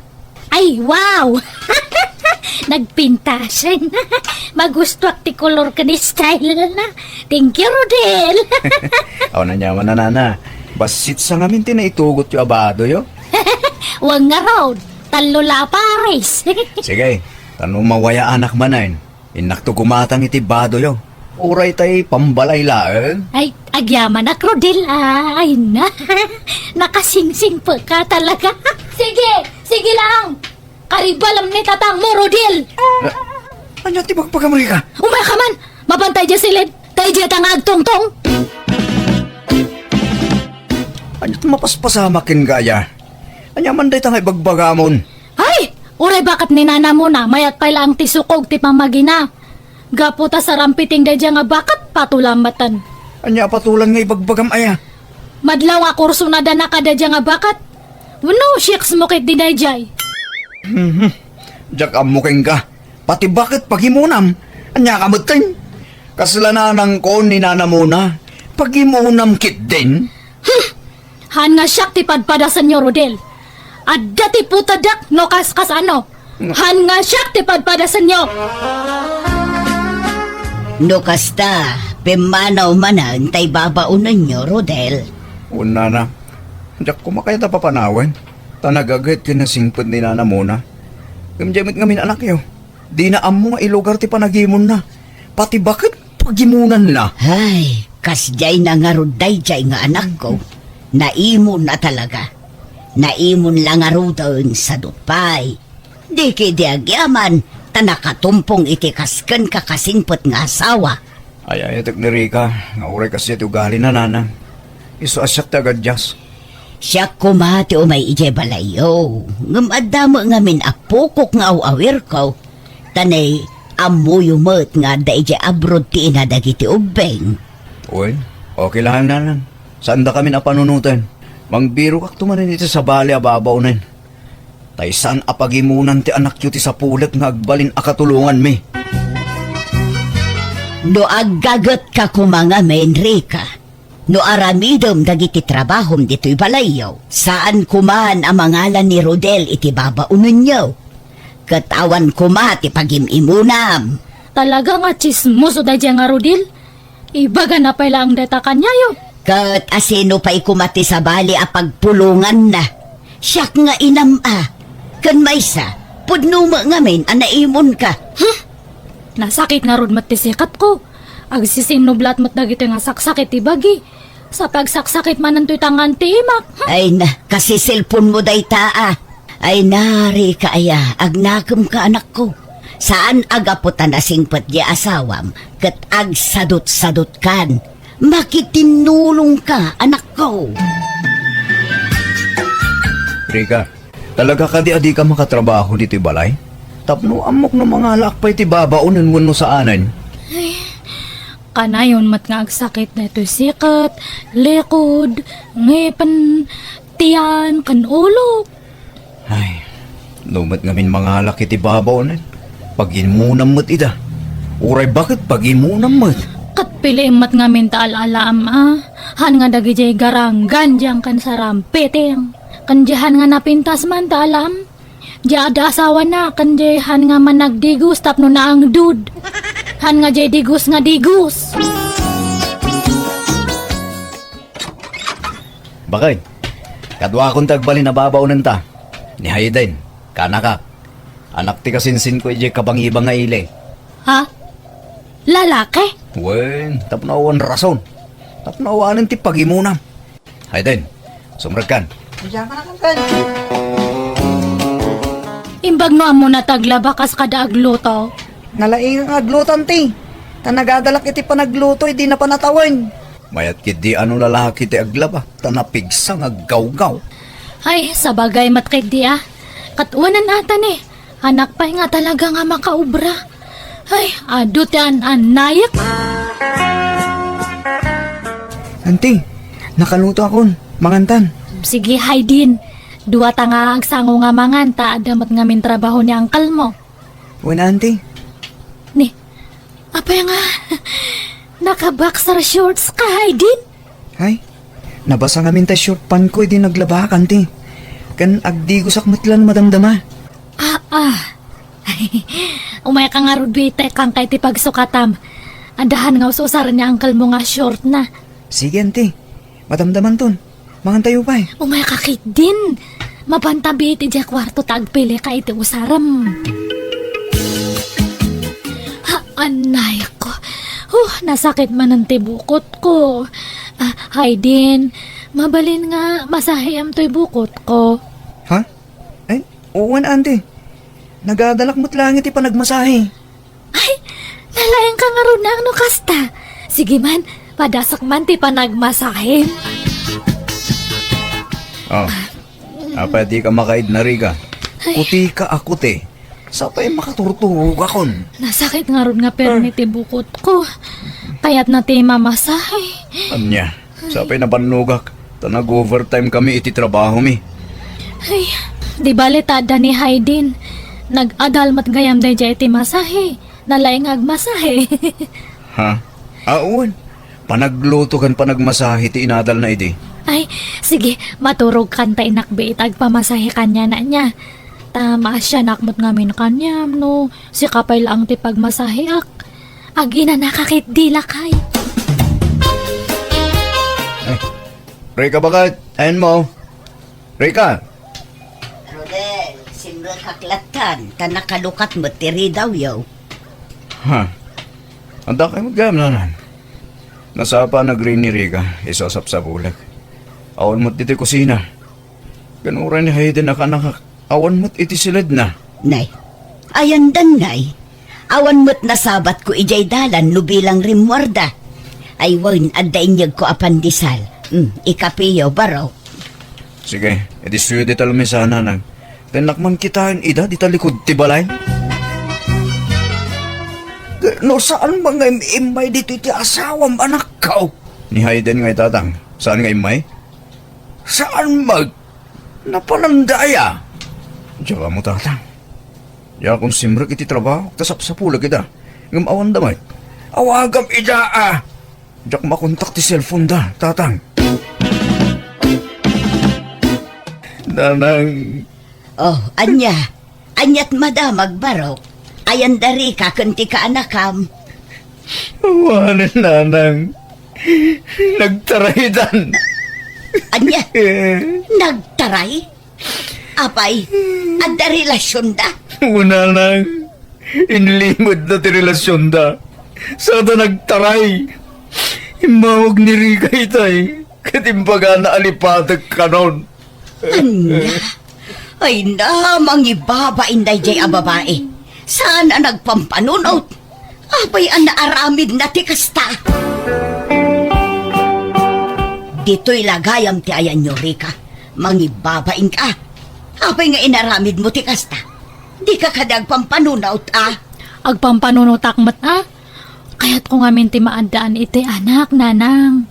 Ay, wow! Nagpintasen. Magustuak ti kolor ken style na. Thank you, Rodel. Awan aniaman, nana. Bassit sa ngamin ti naitugotyo a badoyo. Wen ngarud, tallo la a pares. Sige, ta no mawayaanak manen, innakto gumatang iti badoyo. Uray tay pambalay laeng. Ay, agyamanak, Rodel. Ay, na. Nakasingsingpet ka talaga. Sige, sige lang. Karibalam ni tatangmo, Rodel. Ah, ania ti bagbagam, Rika? Umay ka man. Mapantay diay siled. Tay diay ta nga agtungtong. Ania ti mapaspasamak kenka aya? Ania man dayta nga ibagbagamon? Ay! Uray baket ni nanamona, mayat pay laeng ti sukog ti pamagina. Gapu ta sarampiting daydiay nga baket, patolam metten. Ania a patolan nga ibagbagam aya? Madlaw nga kurso nadana kadaydiay nga baket. Wenno, siyaks mo ketdi daydiay. Mhm. Diak ammo kenka. Pati baket pagimonam. Ania ka metten? Kasla nanangko ni nanamona. Pagimonam ketdin? Hmm. Haan nga siak ti padpadasenyo, Rodel. Adda ti putadak no kas-, kasano. Han nga siak ti padpadasenyo. No kasta, pimmanaw manen tay babaonenyo, Rodel. Wen, nana, diak koma kayat a papanawen, ta nagaget ken nasingpet ni nanamona. Ngem diay met ngamin anakyo, dina ammo nga ilugar ti panagimonna. Pati baket, pagimonanna. Ay, kasdiay na ngarud daydiay nga anakko. Naimon a talaga. Naimon la ngaruden, sadu pay. Di ketdi agyaman, ta nakatumpong iti kas kenka kasingpet nga asawa. Ay-ayatek ni Rika, nga uray kasdiay ti ugalina, nana. Isu a siak ti agadias. Siak koma ti umay idiay balayyo, ngem adda met ngamin a pukok nga aw-awirko. Ta nay, ammoyo met nga adda idiay abroad ti ina dagiti ubbing. Wen, okay laeng, nana. Saandakamin a panunoten. Mangbirokakto manen iti sabali a babaonen. Tay saan a pagimonan ti anakyo ti sapulek nga agbalin a katulonganmi. No aggagetka koma ngamin, Rika, no aramidem dagiti trabahom ditoy balayyo, saan koman a mangalan ni Rodel iti babaonenyo. Ket awan koma ti pagim-imonam. Talaga nga tsismoso daydiay nga Rodel. Ibagana pay laeng dayta kaniayo. Ket asino pay koma ti sabali a pagpulonganna? Siak nga inam a. Ken maysa, pudno met ngamin a naimonka. Hmm? Nasakit ngarud met ti sikatko. Agsisinublat met dagitoy nga saksakit ti bagi. Sa pagsaksakit manen toy tangan ti imak. Hmm? Ay na, kasi cellphone mo dayta a. Ay na, Rika aya, agnakemka, anakko. Saan a gapu ta nasingpet ti asawam ket agsadutsadutkan. Makitinnulongka, anakko. Rika, talaga kadi a dika makatrabaho ditoy balay? Tapno ammok no mangalaak pay ti babaonen wenno saanen. Kanayon met nga agsakit daytoy sikat, likod, ngipen, tiyan, ken ulo. Ay, no met ngamin mangalak iti babaonen, pagimonam met ida. Uray baket pagimonam met. Ket piliim met ngamin ta al-alaam a. Han nga dagidiay garanggan diyan ken sarampiting. Ken diay han nga napintas man ta alaam. Diay adda asawana, ken diay han nga managdigos tapno naangdud. Han nga diay digos nga digos. Bakay, kaduakon ti agbalin a babaonenta. Ni Hayden, kanakak. Anak ti kasinsinko idiay kabangibang nga ili. Ha? Lalaki? Wen, tapno awan rason. Tapno awanen ti pagimonam. Hayden, sumrekkan. Diak man, Uncle. Imbag no ammona ti aglaba kas kada agluto. Nalaing nga agluto, Auntie. Ta nagadalak iti panagluto, idi napan a tawen. Mayat ketdi a no lalaki ti aglaba, ta napigsa nga aggawgaw. Ay, sabagay met ketdi a. Ket wen ata ni, anak pay nga talaga nga makaobra. Ay, adu ti an-annayek. Auntie, nakalutoakon, mangantan. Sige, Hayden. Dua ta nga agsango nga mangan, ta adda met ngamin trabaho ni uncle mo. Wen, Auntie. Ni, apay nga, naka-boxer shorts ka, Hayden? Ay, nabasa ngamin ta short pant ko idi naglabak, Auntie. Ken agdigosak met lan madamdama. Ah, ah. Umayka ngarud, bitek, kangkay ti pagsukatam. Adda han nga ususaran ni uncle mo nga short na. Sige, Auntie. Madamdamanton. Mangantayo pay. Umayka ketdin. Mapanta biit idiay kuarto ta agpilika iti usarem. Ha, annayko. Huh, nasakit manen ti bukotko. Ah, Hayden, mabalin nga masahiam toy bukotko. Ha? Ay, wen, Auntie. Nagadalak met laeng iti panagmasahe. Ay, nalaingka ngarud no kasta. Sige man, padasak man ti panagmasahem. Ah, apay dika makaidna, Rika? Ay. Kutika a kuti. Sapay makaturturogakon. Nasakit ngarud nga permi ti bukotko. Kayatna ti mamasahe. Ania? Sapay nabannogak, ta nag-overtime kami iti trabahomi. Ay, di bale ta adda ni Hayden. Nag-adal met gayam daydiay iti masahe. Nalaing nga agmasahe. Ha? Awan. Panagluto ken panagmasahe ti inadalna idi. Ay, sige, maturogkan ta inakbi ita agpamasahe kaniana nia. Ta maasianak met ngamin kaniam no sika pay laeng ti pagmasaheak. Aginanaka ketdi, lakay. Ay, Rika, baket? Ayanmo? Rika? Rodel, simrekak lattan, ta nakalukat met ti ridawyo. Ha? Adda kay met gayam, Nanang? Nasapa nagrini, Rika, isu a sapsapulek. Awan met ditoy kusina. Ken uray ni Hayden a kanakak, awan met iti siledna. Nay, ayandan, nay. Awan met nasabatko idiay dalan no bilang rimmuarda. Ay wen, adda inyegko a pandesal. Hmm, ikapiyo, barok. Sige, idi suyo dita lamesa, Nanang. Tennak man kitaen ida dita likud ti balay. No saan man nga im-immay ditoy ti asawam, anakko? Ni Hayden nga itatang. Saan nga immay? Saan man? Napalandaya. Diak ammo, Tatang. Diakon simrek iti trabaho, ta sapsapulek ida. Ngem awan da met. Awagam ida, a. Diak makontak ti cellphone da, Tatang. Nanang. Oh, ania? Aniat madamag, barok? Ayan da Rika ken ti kaanakam. Awanen, Nanang. Nagtaraydan. Ania? Nagtaray? Apay, adda relasyonda? Wen, Nanang. Inlimedna ti relasyonda. Sada nagtaray. Immawag ni Rika itay. Ket imbagana a lipatek kanon. Ania? Ay na, mangibabain daydiay a babai. Saan a nagpampanunot? Apay a naaramidna ti kasta? Ditoy la gayam ti ayanyo, Rica. Mangibabain ka. Apay nga inaramidmo ti kasta? Dika kadi agpampanunot, a? Agpampanunotak met, a? Kayatko ngamin ti maaddaan iti anak, nanang.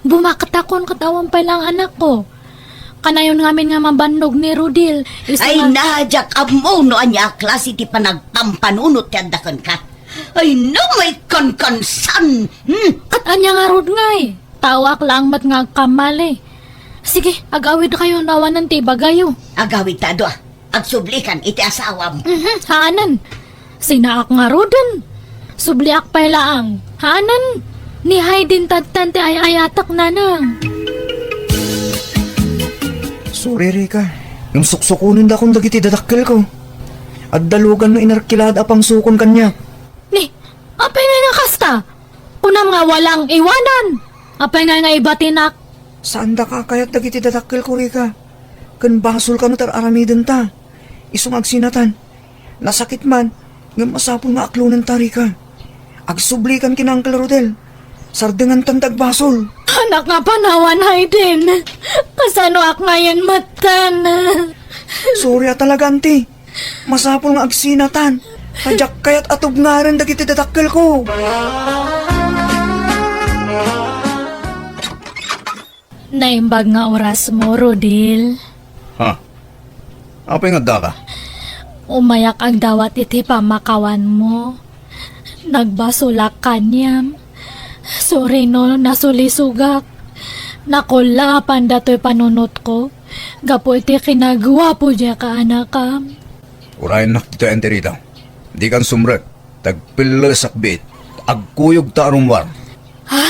Bumaktakon ket awan pay la ang anakko. Kanayon ngamin nga mabannog ni Rodil. Isu Ay, nga na, diak ammo no ania a klase ti panagpampanunot ti adda kenka. Ay, no, may kankansan! Hmm? Ket ania ngarud ngay? Taoak laeng met nga agkammali. Sige, agawidkayo no awanen ti ibagayo. Agawidta a dua. Agsublikan iti asawam. Mhm, haanen. Sinaak ngaruden. Subliak pay laeng. Haanen. Ni Haydin tattan ti ay-ayatek, nanang. Sorry, Rica. Ngem suksukonendakon dagiti dadakkelko. Adda lugan no inarkilada a pangsukon kaniak. Ni, apay nga nga kasta? Kunam nga walang iwanan. Apay nga nga ibatinak? Saandaka a kayat dagiti dadakkelko, Rica. Ken basolka no ti ar-aramidenta. Isu nga agsinatan. Nasakit man, ngem masapul nga aklonenta, Rica. Agsublikan ken Uncle Rodel. Sardenganta ti agbasol. Anak nga panawan, Haydin. Kasanoak ngayen metten? Sorry a talaga, Auntie. Masapul nga agsinatan. Ta diak kayat a tubnganen dagiti dadakkelko. Naimbag nga orasmo, Rodil. Ha? Apay nga addaka? Umayak agdawat iti pammakawanmo. Nagbasolak kaniam. Sorry no nasulisogak. Nakullaapan datoy panunotko gapu iti kinaguapo diay kaanakam. Urayennak ditoy, Auntie Rita. Dikan sumrek. Tagpillesak biit. Agkuyogta a rummuar. Ha?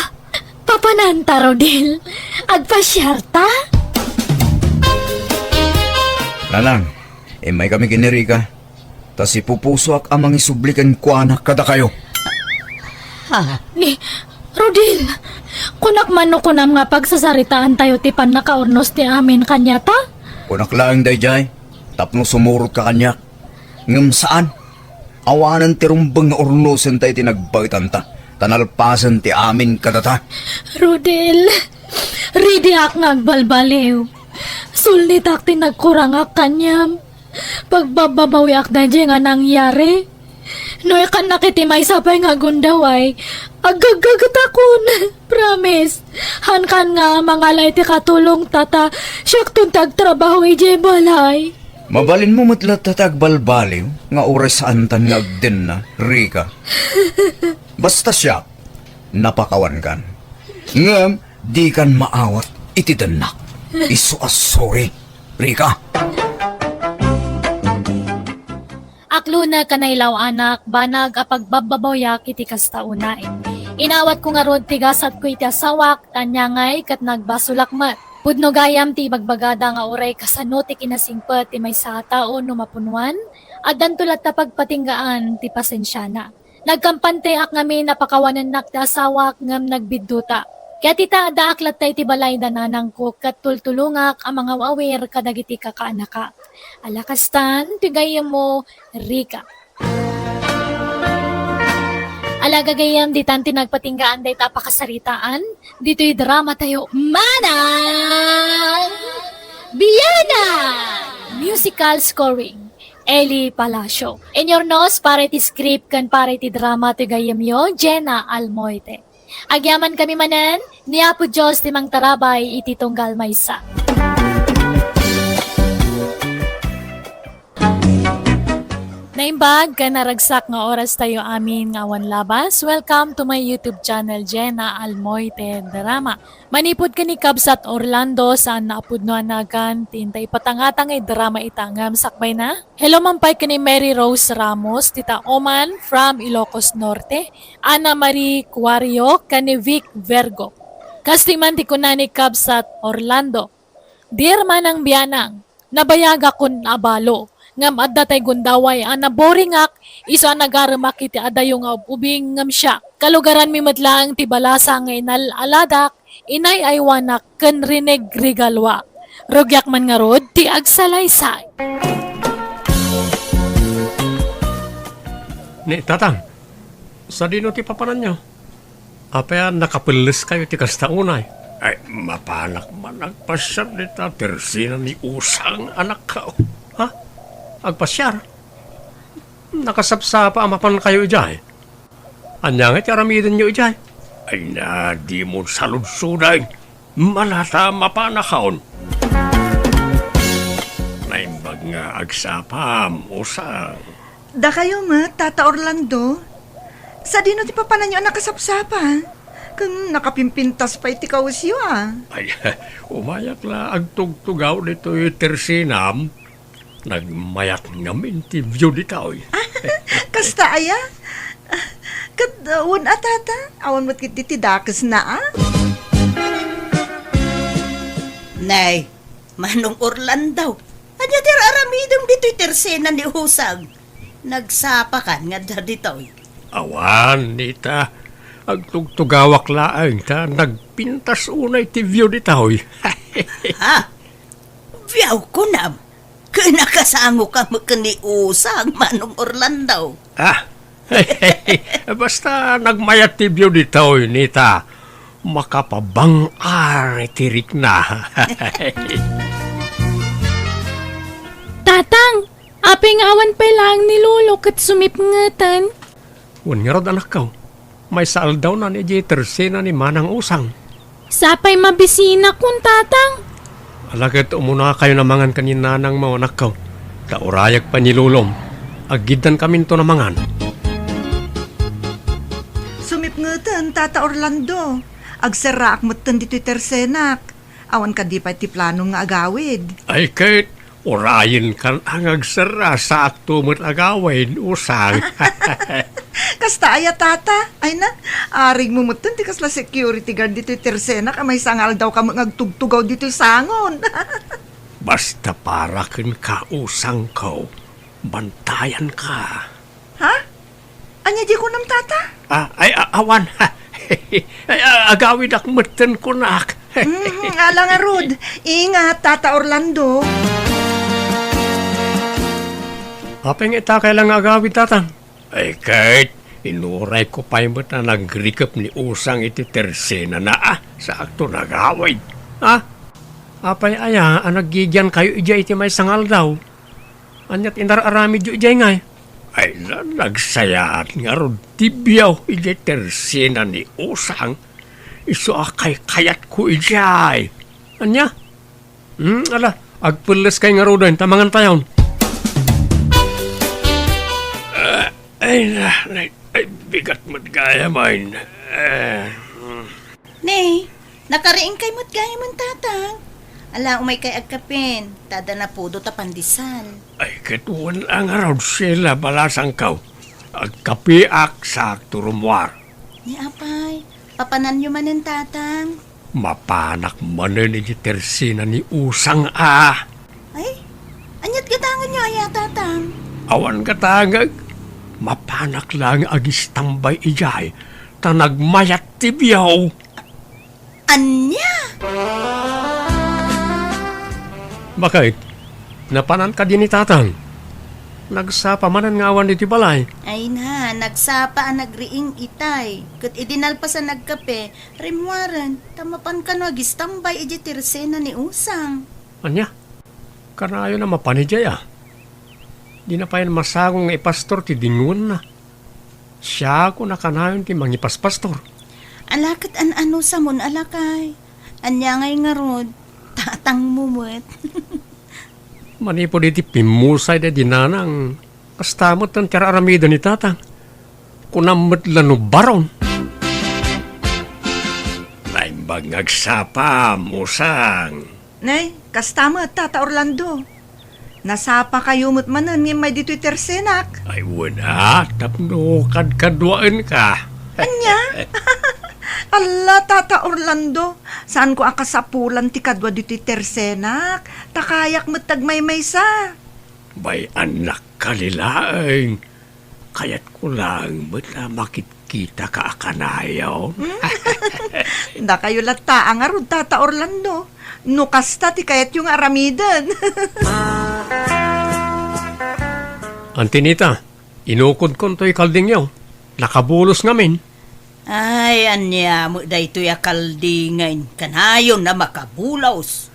Papananta, Rodel? Agpasiarta? Nanang, immaykami ken ni Rica. Ta sipupusoak a mangisubli kenkuana kadakayo. Ha? Ni, Rodel, kunak man no kunam nga pagsasaritaantayo ti pannakaurnos ti amin kaniata? Kunak laeng daydiay, tapno sumurotka kaniak. Ngem saan. Awanen ti rumbeng nga urnosenta iti nagbaetanta, ta nalpasen ti amin kadata. Rodel, ridiak nga agbalbaliw. Sulnitak ti nagkurangak kaniam. Pagbabbabawiak daydiay nga nangyari. No ikannak iti maysa pay nga gundaway, aggaggagetakon. Promise. Hankan nga mangala iti katulongta ta siakton ti agtrabaho idiay balay. Mabalinmo met latta ti agbalbaliw nga uray saantan nga agdenna, Rica. Basta siak, napakawankan. Ngem dikan maawat iti dennak. Isu a sorry, Rica. Aklonek a nailaw-anak, banag a pagbabbabawiak iti kasta unay. Inawatko ngarud ti gasatko iti asawak, ta ania ngay ket nagbasolak met. Pudno gayam ti ibagbagada nga uray kasano ti kinasingpet ti maysa a tao no mapunuan, addanto latta pagpatinggaan ti pasensiana. Nagkampanteak ngamin a pakawanennak ti asawak ngem nagbidduta. Ket ita, addaak latta iti balay da nanangko ket tultulongak a mangaw-awir kadagiti kakaanaka. Ala kastan ti gayyemmo, Rica. Ala gagayyem, ditan ti nagpatinggaan dayta a pakasaritaan ditoy dramatayo, Manang Biana! Musical scoring, Eli Palacio. Inyurnos para iti script ken para iti drama ti gayyemyo, Jenna Almoite. Agyamankami manen, ni Apo Dios ti mangtarabay iti tunggal maysa. Naimbag ken naragsak nga oras tayo amin nga awan labas. Welcome to my YouTube channel, Jenna Almoite Drama. Manipud ken ni Kabsat Orlando, saan na a pudno a nagan ti inta ipatangtang nga idrama ita ngem sakbay na. Hello man pay ken ni Mary Rose Ramos, Tita Oman from Ilocos Norte, Ana Marie Cuario, ken ni Vic Vergo. Kastoy man ti kuna ni Kabsat Orlando, Dear Manang Bianang, nabayagakon a balo, ngem adda tay gundaway a naboringak, isu a nagaremak iti adayo nga ub-ubing ngem siak. Kalugaranmi met laeng ti balasa nga inal-aladak, inay-aywanak ken rinigregaluak. Rugiak man ngarud ti agsalaysay. Ni Tatang, sadino ti papananyo? Apay a nakapelles kayo ti kasta unay? Ay, mapanak man agpasiar dita tersena ni Usang, anakko. Ha? Agpasiar? Nakasapsapa a mapan kayo idiay. Ania ngay ti aramidenyo idiay? Ay na, di mo saludsoden. Malata mapanakon. Naimbag nga agsapam, Usang. Dakayo met, Tata Orlando. Sadino ti papananyo a nakasapsapa? Ken nakapimpintas pay ti kawesyo, a. Ay, umayak la agtugtugaw ditoy tersenam. Nagmayat ngamin ti view ditoy. Kasta aya? Ket, uh, wen a, Tata, awan met ketdi ti dakesna, a? Nay, Manong Orlando, ania ti ar-aramidem ditoy tersena ni Usang? Nagsapakan nga adda ditoy? Awan, Nita. Agtugtugawak laeng ta nagpintas unay ti view ditoy. Ha? View, kunam? Ken nakasangoka met ken ni Usang, Manong Orlando? Ah, basta nagmayat ti view ditoy, Nita. Makapabang-ar ti rikna. Tatang, apay nga awan pay laeng ni Lolo ket sumipngeten? Wen ngarud, anakko, maysa aldawnan idiay tersena ni Manang Usang. Sapay mabisinakon, Tatang. Ala ket umunakayon a mangan ken ni nanangmo, anakko, ta urayek pay ni Lolom. Aggiddankaminton a mangan. Sumipngeten, Tata Orlando. Agserraak metten ditoy tersenak. Awan kadi pay ti planom nga agawid? Ay ket, urayenkan a nga agserra, saakto met agawid, Usang. Kasta aya, Tata? Ay na, arigmo metten ti kasla security guard ditoy tersenak a maysa nga aldawka met nga agtugtugaw ditoy sangon. Basta para kenka, Usangko, bantayanka. Ha? Ania diay kunam, Tata? Ah, ay, a-, awan. Ay, a-, agawidak metten kunak. Mhm, ala ngarud. Ingat, Tata Orlando. Apay nga itakay la nga agawid, Tata? Ay, ket, inurayko pay met a nagrikep ni Usang iti tersenana, a, saakto nagawid. Ha? Apay aya a naggigiankayo idiay iti maysa nga aldaw? Ania ti inar-aramidyo idiay ngay? Ay, na-, nagsayaat ngarud ti biyaw idiay tersena ni Usang, isu a kaykayatko idiay. Ania? Hmm, ala, agpelleskay ngaruden ta mangantayon. Ah, ay, na, na, ay, bigat met gayam, ay. Eh, hmm. Ne, nakariingkay met gayam, Tatang. Ala, umaykay agkapen, ta adda napudo ta pandesal. Ay, ket wen a ngarud, Sheila, balasangko. Agkapeak, saakto rummuar. Ni apay, papananyo manen, Tatang? Mapanak manen iti tersena ni Usang, a. Ay, aniat gatangenyo aya, Tatang? Awan gatangek. Mapanak laeng agistambay idiay, ta nagmayat ti biyaw. Ania? Bakit? Napanan kadi ni Tatang? Nagsapa manen nga awan iti balay. Ay na, nagsapa a nagriing itay. Ket idi nalpasan agkape, rimmuaren, ta mapan kano agistambay idiay tersena ni Usang. Ania? Kanayon a mapan idiay, a? Dina payen masango nga ipastor ti dingoenna. Siak a kanayon ti mangipaspastor. Ala ket an-ano, Samon a lakay. Ania ngay ngarud, tatangmo met. Manipud iti pimmusay daydi nanang, kasta met ti ar-aramiden ni Tatang. Kunam met la no baron. Naimbag nga agsapa, Usang. Nay, kasta met, Tata Orlando. Nasapakayo met manen nga immay ditoy tersenak. Ay, wen a, tapno kadkaduaenka. Ania? Alla, Tata Orlando, saanko a kasapulan ti kadua ditoy tersenak. Ta kayak met ti agmaymaysa. Bay, annak, kalilaeng. Kayatko laeng met a makitkitaka a kanayon. Hmm? Dakayo latta a ngarud, Tata Orlando. No kasta ti kayatyo nga aramiden. Auntie Nita, Inukodkon toy kaldingyo. Nakabulos ngamin. Ay, ania met daytoy a kaldingen? Kanayon a makabulos.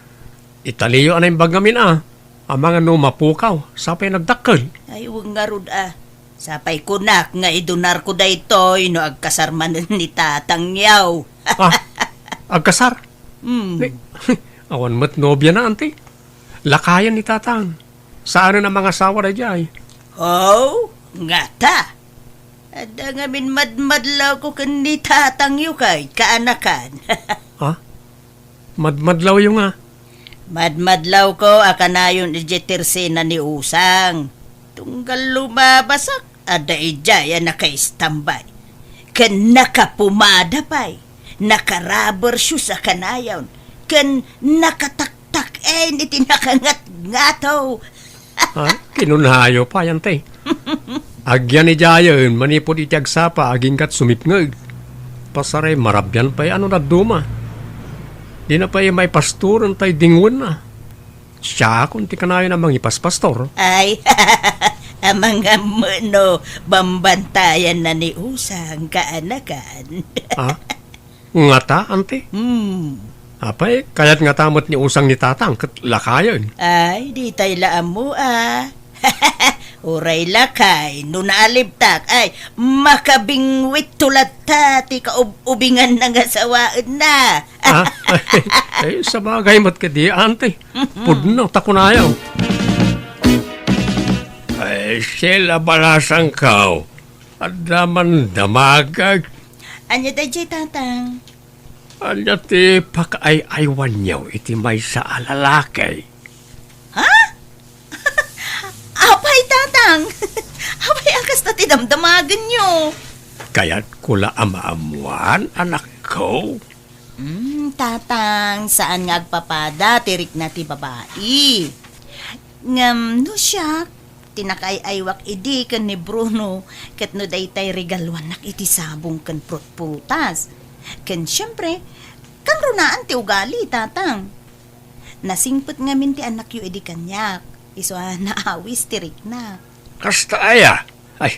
Italiyo a naimbag ngamin a. Amangan no mapukaw, sapay nagdakkel. Ay, wen ngarud a. Sapay kunak nga idunarko daytoy no agkasar manen ni tatangyo. Ah, agkasar? Hmm. Ni, awan met nobiana, anti. Lakayen ni tatang. Saanen a mangasawa daydiay. Oh, ngata. Adda ngamin madmadlawko ken ni tatangyo kay kaanakan. Ha? Madmadlawyo nga? Madmadlawko a kanayon idiay tersena ni Usang. Tunggal lumabasak, adda idiay a nakaistambay. Ken nakapumada pay. Naka-rubber shoes a kanayon. Ken nakataktak-en iti nakangatngato. Ha? Kinunayo pay, anti. Agyan idiayen manipud iti agsapa agingga't sumipngeg. Pasaray marabian pay a no dadduma. Dina pay maipastoren tay dingwenna. Siakon ti kanayon a mangipaspastor. Ay, amangan met no bambantayanna ni Usang kaanakan. Ha? Ngata, anti? Hmm. Apay, kayat ngata met ni Usang ni tatang ket lakayen. Ay, ditay la ammo a. Uray lakay, no naalibtak, ay, makabingwitto latta ti kaub-ubinganna nga sawaenna. Ah, ay, sabagay met kadi, anti. Pudno, ta kunayo. Ay, Sheila, balasangko. Adda man damagek. Ania daydiay, tatang? Ania ti pakaay-aywanyo iti maysa a lalaki? Ha? Apay, tatang? Apay a kasta ti damdamagenyo? Kayatko la a maammuan, anakko. Hmm, tatang, saan nga agpapada ti rikna ti babai. Ngem no siak, ti nakaay-aywak idi ken ni Bruno, ket no daytay regaluannak iti sabong ken prutprutas. Ken siempre, kanrunaan ti ugali, tatang. Nasingpet ngamin ti annakyo idi kaniak, isu a naawis ti rikna. Kasta aya? Ay,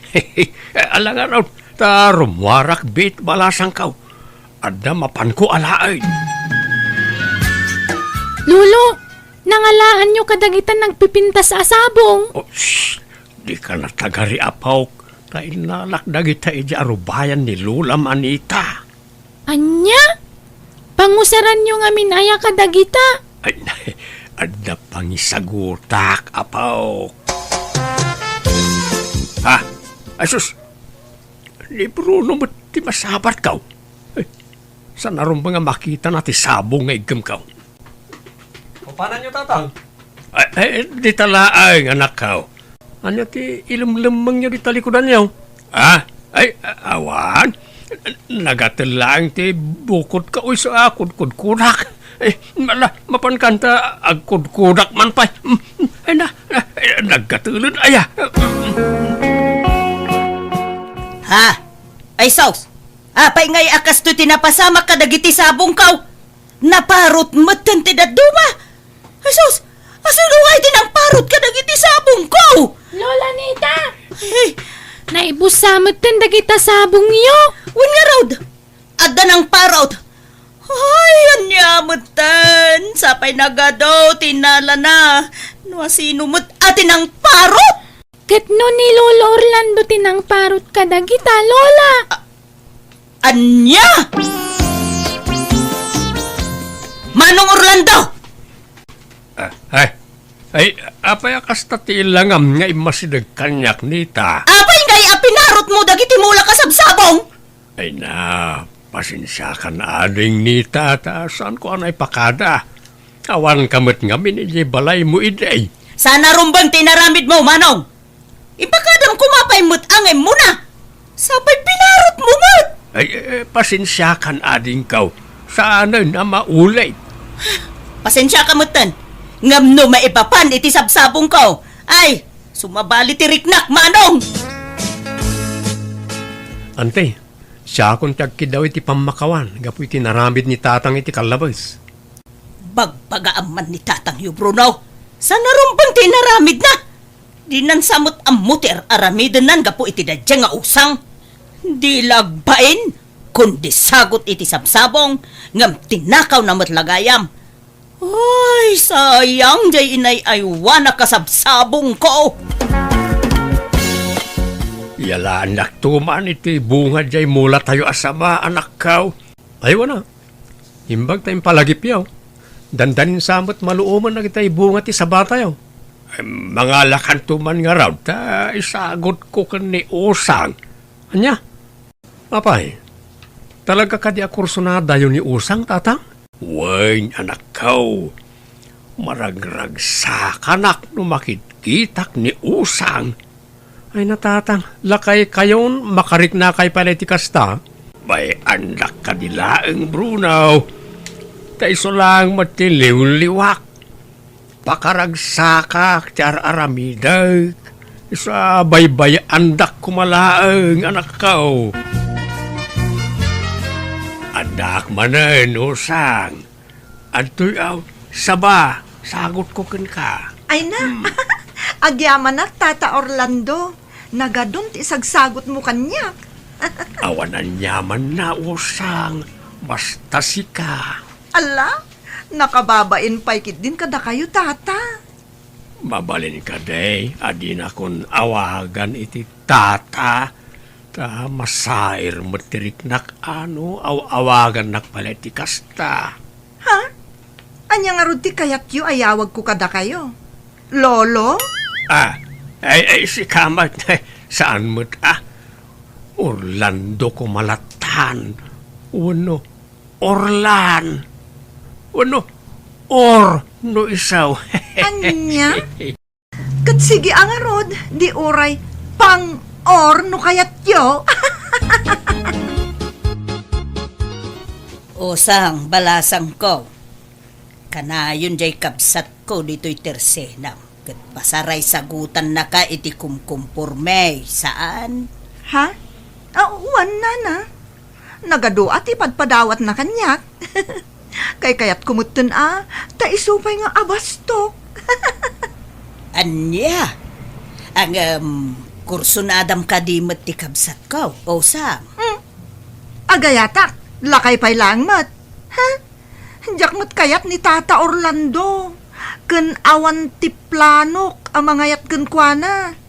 alangan, ta rummuarak bit balasangko. Adda mapanko alaen. Lolo, nangalaanyo kadagita nagpipintas a sabong? Oh, shh! Dika natagari, apok, ta innalak dagita idiay arubayan ni Lola Manita. Ania? Pangusaranyo ngamin aya kadagita? Ay, adda pangisagutak, apok. Ha? Ay, sus! Ni Bruno met ti masabatko. Ay, saan a rumbeng a makitana ti sabong nga iggem ko? Papananyo, tatang? Ay, ay, dita laeng, anakko. Ania ti ilemlemmengyo dita likudanyo? Ah, ay, a-, awan. Nagatel laeng ti bukodko isu a kudkudkudak. Eh, ala, mapan kanta agkudkudak man pay. Mm, mm, ay na, na, eh, naggatelen aya. Ha? Ay, sus! Apay ngay a kastoy ti napasamak kadagiti sabongko? Naparot metten ti dadduma. Ay, sus! Asino ngay ti nangparot kadagiti sabongko? Lola Nita! Eh. Naibussa metten dagita sabongyo. Wen ngarud, adda nangparot. Ay, ania metten? Sapay nagadu ti nalana. No asino met a ti nangparot? Ket no ni Lolo Orlando ti nangparot kadagita, Lola? A-, ania? Manong Orlando! Ah, ay, ay, apay a kasta ti ilangam nga immasideg kaniak, Nita? Apay ngay a pinarotmo dagiti mulak a sabsabong? Ay na, pasensiakan ading, Nita, ta saanko a naipakada. Awanka met ngamin idiay balaymo idi. Saan a rumbeng ti inaramidmo, Manong? Ipakadam koma pay met a nga immuna. Sapay pinarotmo met. Ay, eh, pasensiakan adingko. Saanen a maulit. Pasensiaka metten. Ngem no maipapan iti sabsabongko, ay, sumabali ti riknak, Manong! Ante, siakon ti agkiddaw iti pammakawan gapu iti naramid ni Tatang iti kallabes. Bagbagaam man ni Tatangyo, Bruno. Saan a rumbeng ti inaramidna? Dinan sa met ammo ti ar-aramidennan gapu iti daydiay nga usang. Di la agbain, kundi sagut iti sabsabong, ngem tinakawna met la gayam. Ay, sayang diay inay-aywan a kasabsabongko. Yalaannakto man iti bunga diay mulatayo a saba, anakko. Ay, wana. Imbag ta impalagipyo. Dandanin sa met maluomen dagiti bunga ti sabatayo. Ay, mangalakanto man ngarud ta isagutko ken ni Usang. Ania? Apay, talaga kadi a kursunadayo ni Usang, Tatang? Wen, anakko. Maragragsakanak no makitkitak ni Usang. Ay, natatang, lakaykayon, makariknakay pay iti kasta? Bay-andak kadi laeng, Bruno. Ta isu laeng met ti liwliwak. Pakaragsakak ti ar-aramidek. Isu a baybay-andak koma laeng, anakko. Addaak manen, Usang. Adtoy, aw, saba, sagutko kenka. Ay na, Hmm. Agyamanak, Tata Orlando. Nagadun ti isagsagutmo kaniak. Awan aniamanna, Usang, basta sika. Ala, nakababain pay ketdin kadakayo, Tata. Mabalin kadi a dinakon awagan iti Tata, ta masair met ti riknak a no aw-awagannak pay la iti kasta. Ha? Ania ngarud ti kayatyo a yawagko kadakayo? Lolo? Ah, ay, ay, sika met, saan met, ah. Orlando koma latta. Wenno, Orlan. Wenno, Or, no isu. Ania? Ket sige a ngarud, di uray pang-or no kayatyo. Usang, balasangko. Kanayon diay kabsatko ditoy tersenam, ket pasarayagutannaka iti kumkumporme, saan? Ha? Ah, wen, nana. Nagadu a ti padpadawatna kaniak. Kaykayatko metten a, ta isu pay nga abastok. Ania? Ngem, kursunadam kadi met ti kabsatko, Usang? Hmm. Agayatak, lakay pay laeng met. Ha? Diak met kayat ni Tata Orlando, ken awan ti planok a mangayat kenkuana.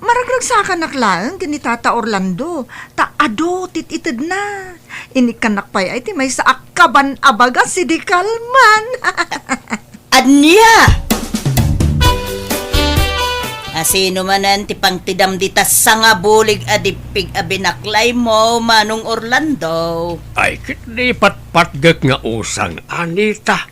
Maragragsakanak laeng ken ni Tata Orlando, ta adu ti it-itedna. Inikkannak pay ay ti maysa a kaban a baga sidi kalman. Ania? Asino manen ti pangtidam dita sangabulig a dippig a binaklaymo, Manong Orlando? Ay, ket di patpatgek nga Usang, Anita.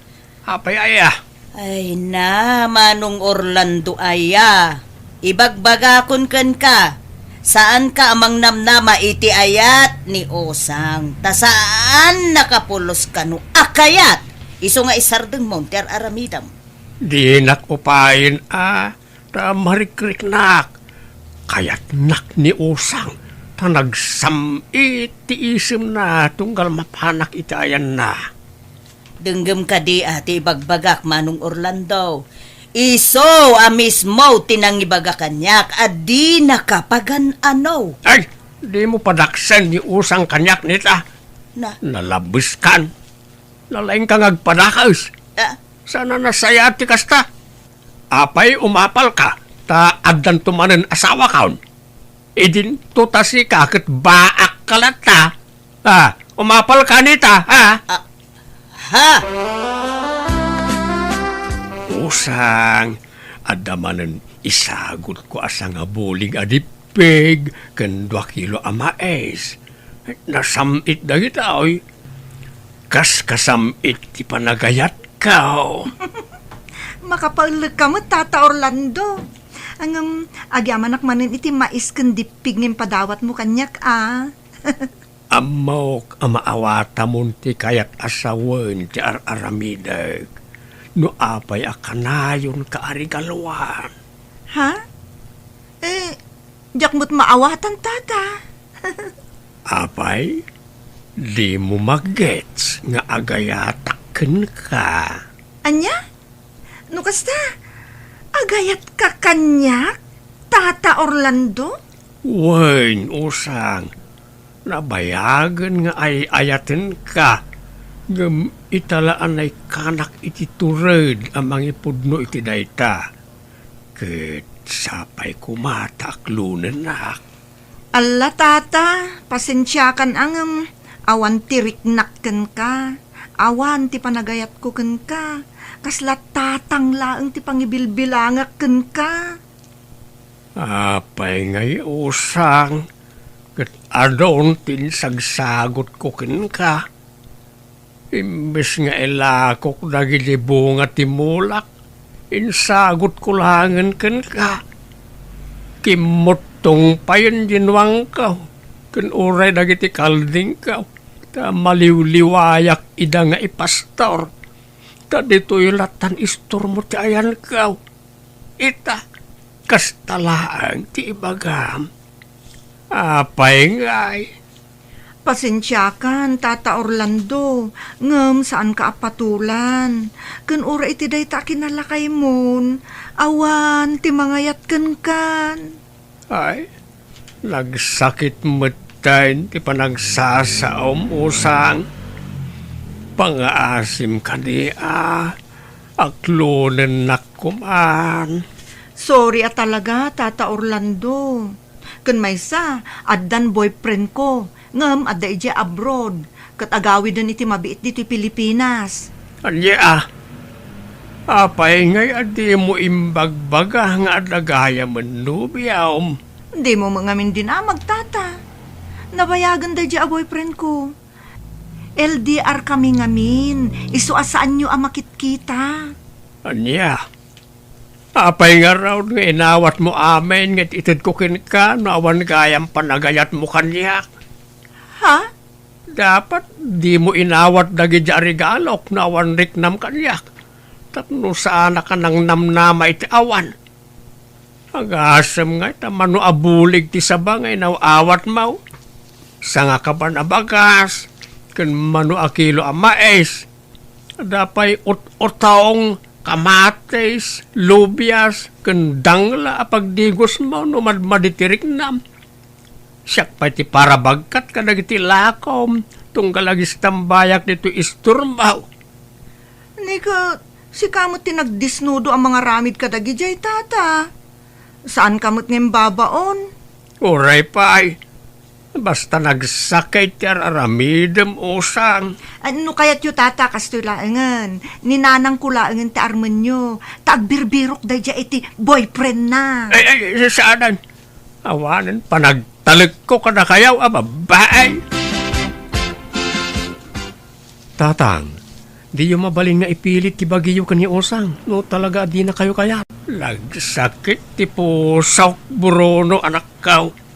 Apay aya? Ay na, Manong Orlando aya. Ibagbagakon kenka, saanka a mangnamnama iti ayat ni Usang, ta saannaka pulos kano a kayat, isu nga isardengmo ti ar-aramidem. Dinak upayen a, ta marikriknak. Kayatnak ni Usang, ta nagsam-it ti isemna tunggal mapanak iti ayanna. Denggem kadi a ti ibagbagak, Manong Orlando. Isu a mismo ti nangibaga kaniak a dinaka pagan-ano. Ay, dimo padaksen ni Usang kaniak, Nita. Na? Nalabeskan. Nalaingka nga agpadakes. Ah? Saan a nasayaat ti kasta? Apay, umapalka, ta addanto manen asawakon. Idinto ta sika ket baakka latta. Ah, umapalka, Nita, ha? Ah, ha? Usang, adda manen isagutko a sangabulig a dippig ken dua kilo a mais. Nasam-it dagitoy. Kas kasam-it ti panagayatko. Makapaellekka met, Tata Orlando. Ngem, agyamanak manen iti mais ken dippig nga impadawatmo kaniak, a. Ammok a maawatamon ti kayat a sawen ti ar-aramidek no apay a kanayonka a regaluan. Ha? Eh, diak met maawatan, Tata. Apay, dimo maggets nga agayatak kenka. Ania? No kasta, Agayatka kaniak, Tata Orlando? Wen, usang, nabayagen nga ay-ayatenka, ngem ita la a naikkanak iti tured a mangipudno iti dayta, ket sapay koma ta aklonennak. Alla, Tata, pasensiakan a ngem awan ti riknak kenka, awan ti panagayatko kenka, kasla tatang laeng ti pangibilbilangak kenka. Apay ngay, usang, ket adun ti insagsagutko kenka? Imbes nga ilakok dagiti bunga ti mulak, insagutko laengen kenka. Kimmuttong payen dinuangko, ken uray dagiti kaldingko, ta maliwliwayak ida nga ipastor. Ta ditoy lattan istormo ti ayanko. Ita, kasta laeng ti ibagam. Apay ngay? Pasensiakan, Tata Orlando, ngem saanka a patulan. Ken uray iti dayta a kinalakaymon, awan ti mangayat kenkan. Ay, nagsakit metten ti panagsasaom, usang. Pangaasim kadi a, aklonennak koman. Sorry a talaga, Tata Orlando. Ken maysa, addan boyfriend ko, ngem adda idiay abroad, ket agawiden iti mabiit ditoy Pilipinas. Ania a? Apay ngay a dimo imbagbaga nga adda gayamen nobiam? Dimo met ngamin dinamag, Tata. Nabayagen daydiay a boyfriend ko. L D R kami ngamin, isu a saanyo a makitkita. Ania? Apay ngarud nga inawatmo amin nga itedko kenka no awan gayam panagayatmo kaniak? Ha? Dapat dimo inawat dagiti a regalok no awan riknam kaniak, tapno saanak a nangnamnama iti awan. Agasem ngay ta mano a bulig ti saba nga inaw-awatmo. Sangakaban a bagas, ken mano a kilo a mais. Adda pay ut-utong, kamatis, lubias, ken dangla a pagdigosmo no madmadi ti riknam. Siak pay ti parabagkat kadagiti lakom, tunggal agistambayak ditoy istormo. Ni ket, sika met ti nagdisnudo a mangaramid kadagidiay, Tata. Saanka met nga imbabaon? Uray pay. Basta nagsakit ti ar-aramidem, usang. Ah, no kayatyo, Tata, kastoy laengen. Ni nanangko laengen ti armenyo. Ta agbirbirok daydiay iti boyfriendna. Ay, ay, saanen. Awanen panagtalekko kadakayo a babbai. Tatang, diyo mabalin nga ipilit ti bagiyo ken ni Usang no talaga a dinakayo kayat. Nagsakit ti pusok, Bruno, anakko.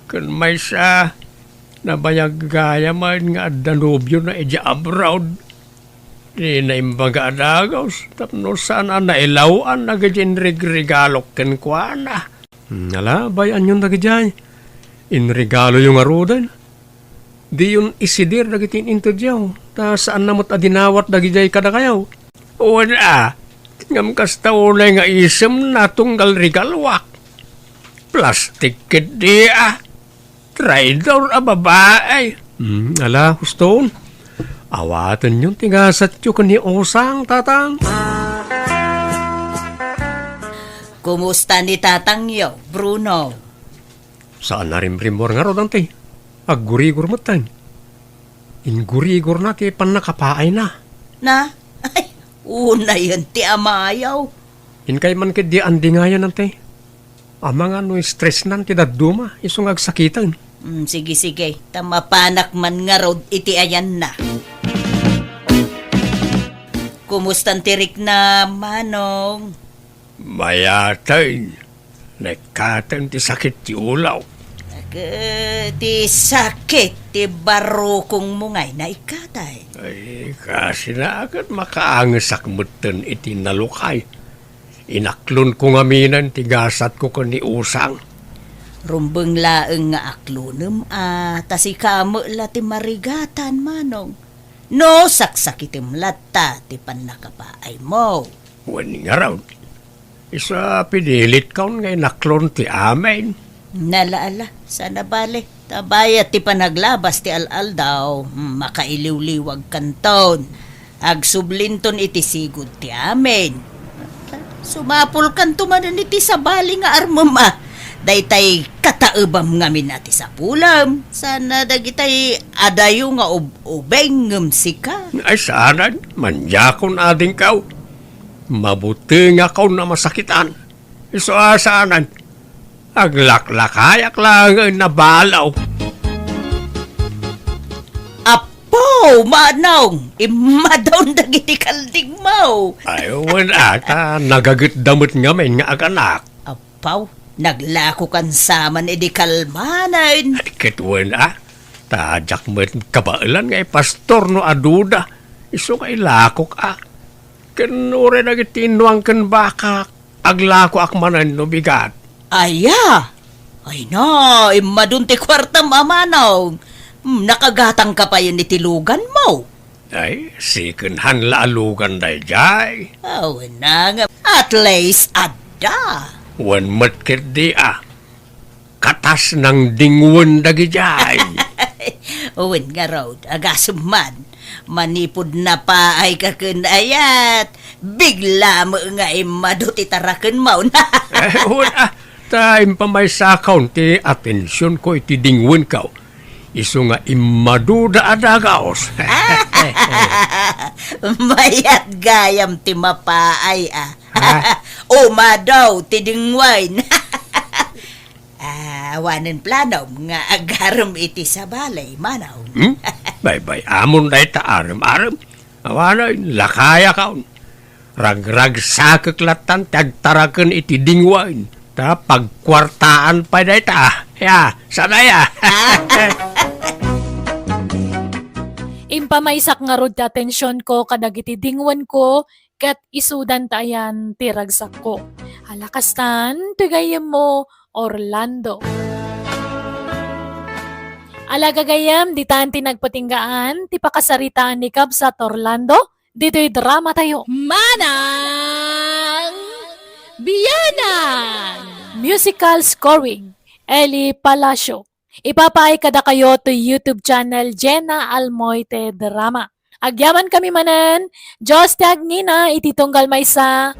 Ken maysa, nabayag gayamen nga adda nobiona idiay abroad. Dina imbaga a dagus tapno saan a nailaw-an dagiti inregregalok kenkuana. Hmm, ala, bay-anyon dagidiay. Inregaloyo ngaruden. Diyon isidir dagiti in-intedyo, ta saanna met a dinawat dagidiay kadakayo. Wen a, ngem kasta unay nga isemna tunggal regaloak. Plastik ketdi a. Traidor a babai. Hmm, ala, huston. Awatenyon ti gasatyo ken ni Osang, Tatang. Kumusta ni tatangyo, Bruno? Saan a rimrimmuar ngarud, Auntie. Aggurigor metten. Inggurigorna ti pannakapaayna. Na? Ay, unayen ti amayo. Inkay man ketdi andingayan, Auntie. Amangan no stressnan ti dadduma, isu nga agsakiten. Mm, sige, sige. Ta mapanak man ngarud iti ayanna. Kumustan ti rikna, Manong? Mayaten. Naikkaten ti sakit ti ulaw. Ket ti sakit ti barukongmo ngay naikkatay. Ay, kasina ket makaangesak metten iti nalukay. Inaklonko ngaminen ti gasatko ken ni Usang. Rumbeng laeng nga aklonem a, ta sika met la ti marigatan, Manong. No saksakitem latta ti pannakapaaymo. Wen ngarud, Isu a pinilitkon nga inaklon ti amin. Nala, ala, saan a bale. Ta bayat ti panaglabas ti al-aldaw, makailiwliwagkanton. Agsublinton iti sigud ti amin. Sumapulkanto manen iti sabali nga armem a. Daytay kataebam ngamin a ti sapulem. Saan a dagitay adayo nga ub-, ubeng ngem sika. Ay, saanen, manyakon adingkaw. Mabutengakon a masakitan. Isu a saanen, aglaklakayak laeng a nabalaw. Apo, manong, immadon dagiti kaldingmo. Ay, wen a, ta nagagetda met ngamin nga aganak. Apaw, naglakokan sa man idi kalmanen. Ay, ket wen a, ta diak met kabaelan nga ipastor no aduda. Isu nga ilakok a. Ken uray dagiti innuang ken bakak, aglakoak manen no bigat. Aya! Ay na, immadon ti kuartam a manong. Hmm, nakagatangka payen iti luganmo. Ay, second hand la a lugan daydiay. Awen na nga, at least adda. Wen met ketdi a. Katas nang dingwen dagidiay. Wen ngarud, agasem man. Manipud napaayka ken ayat, bigla met nga immadu ti tarakenmo. Eh, wen a, ta impamaysakon ti atensionko iti dingwenko. Isu nga immaduda a dagaos. Mayat gayam ti mapaay a. Ha? Umadaw ti dingwen. Ah, awanen planom nga agarem iti sabali, manong. Hmm? Baybay-amon dayta arem-arem. Awanen, lakayakon. Ragragsakek lattan ti agtaraken iti dingwen. Ta pagkuartaan pay dayta. Ya, sana ya. Impamaysak ngarud ti atensionko kadagiti dingwenko ket isudan ta ayan ti ragsakko. Ala kastan, ti gayyemmo, Orlando. Ala gagayyem, ditan ti nagpatinggaan ti pakasaritaan ni Kabsat Orlando ditoy dramatayo. Manang Biyanan! Musical scoring, Eli Palacio. Ipapaay kadakayo to YouTube channel Jenna Almoite Drama. Agyamankami manen, Dios ti agnina iti tunggal maysa.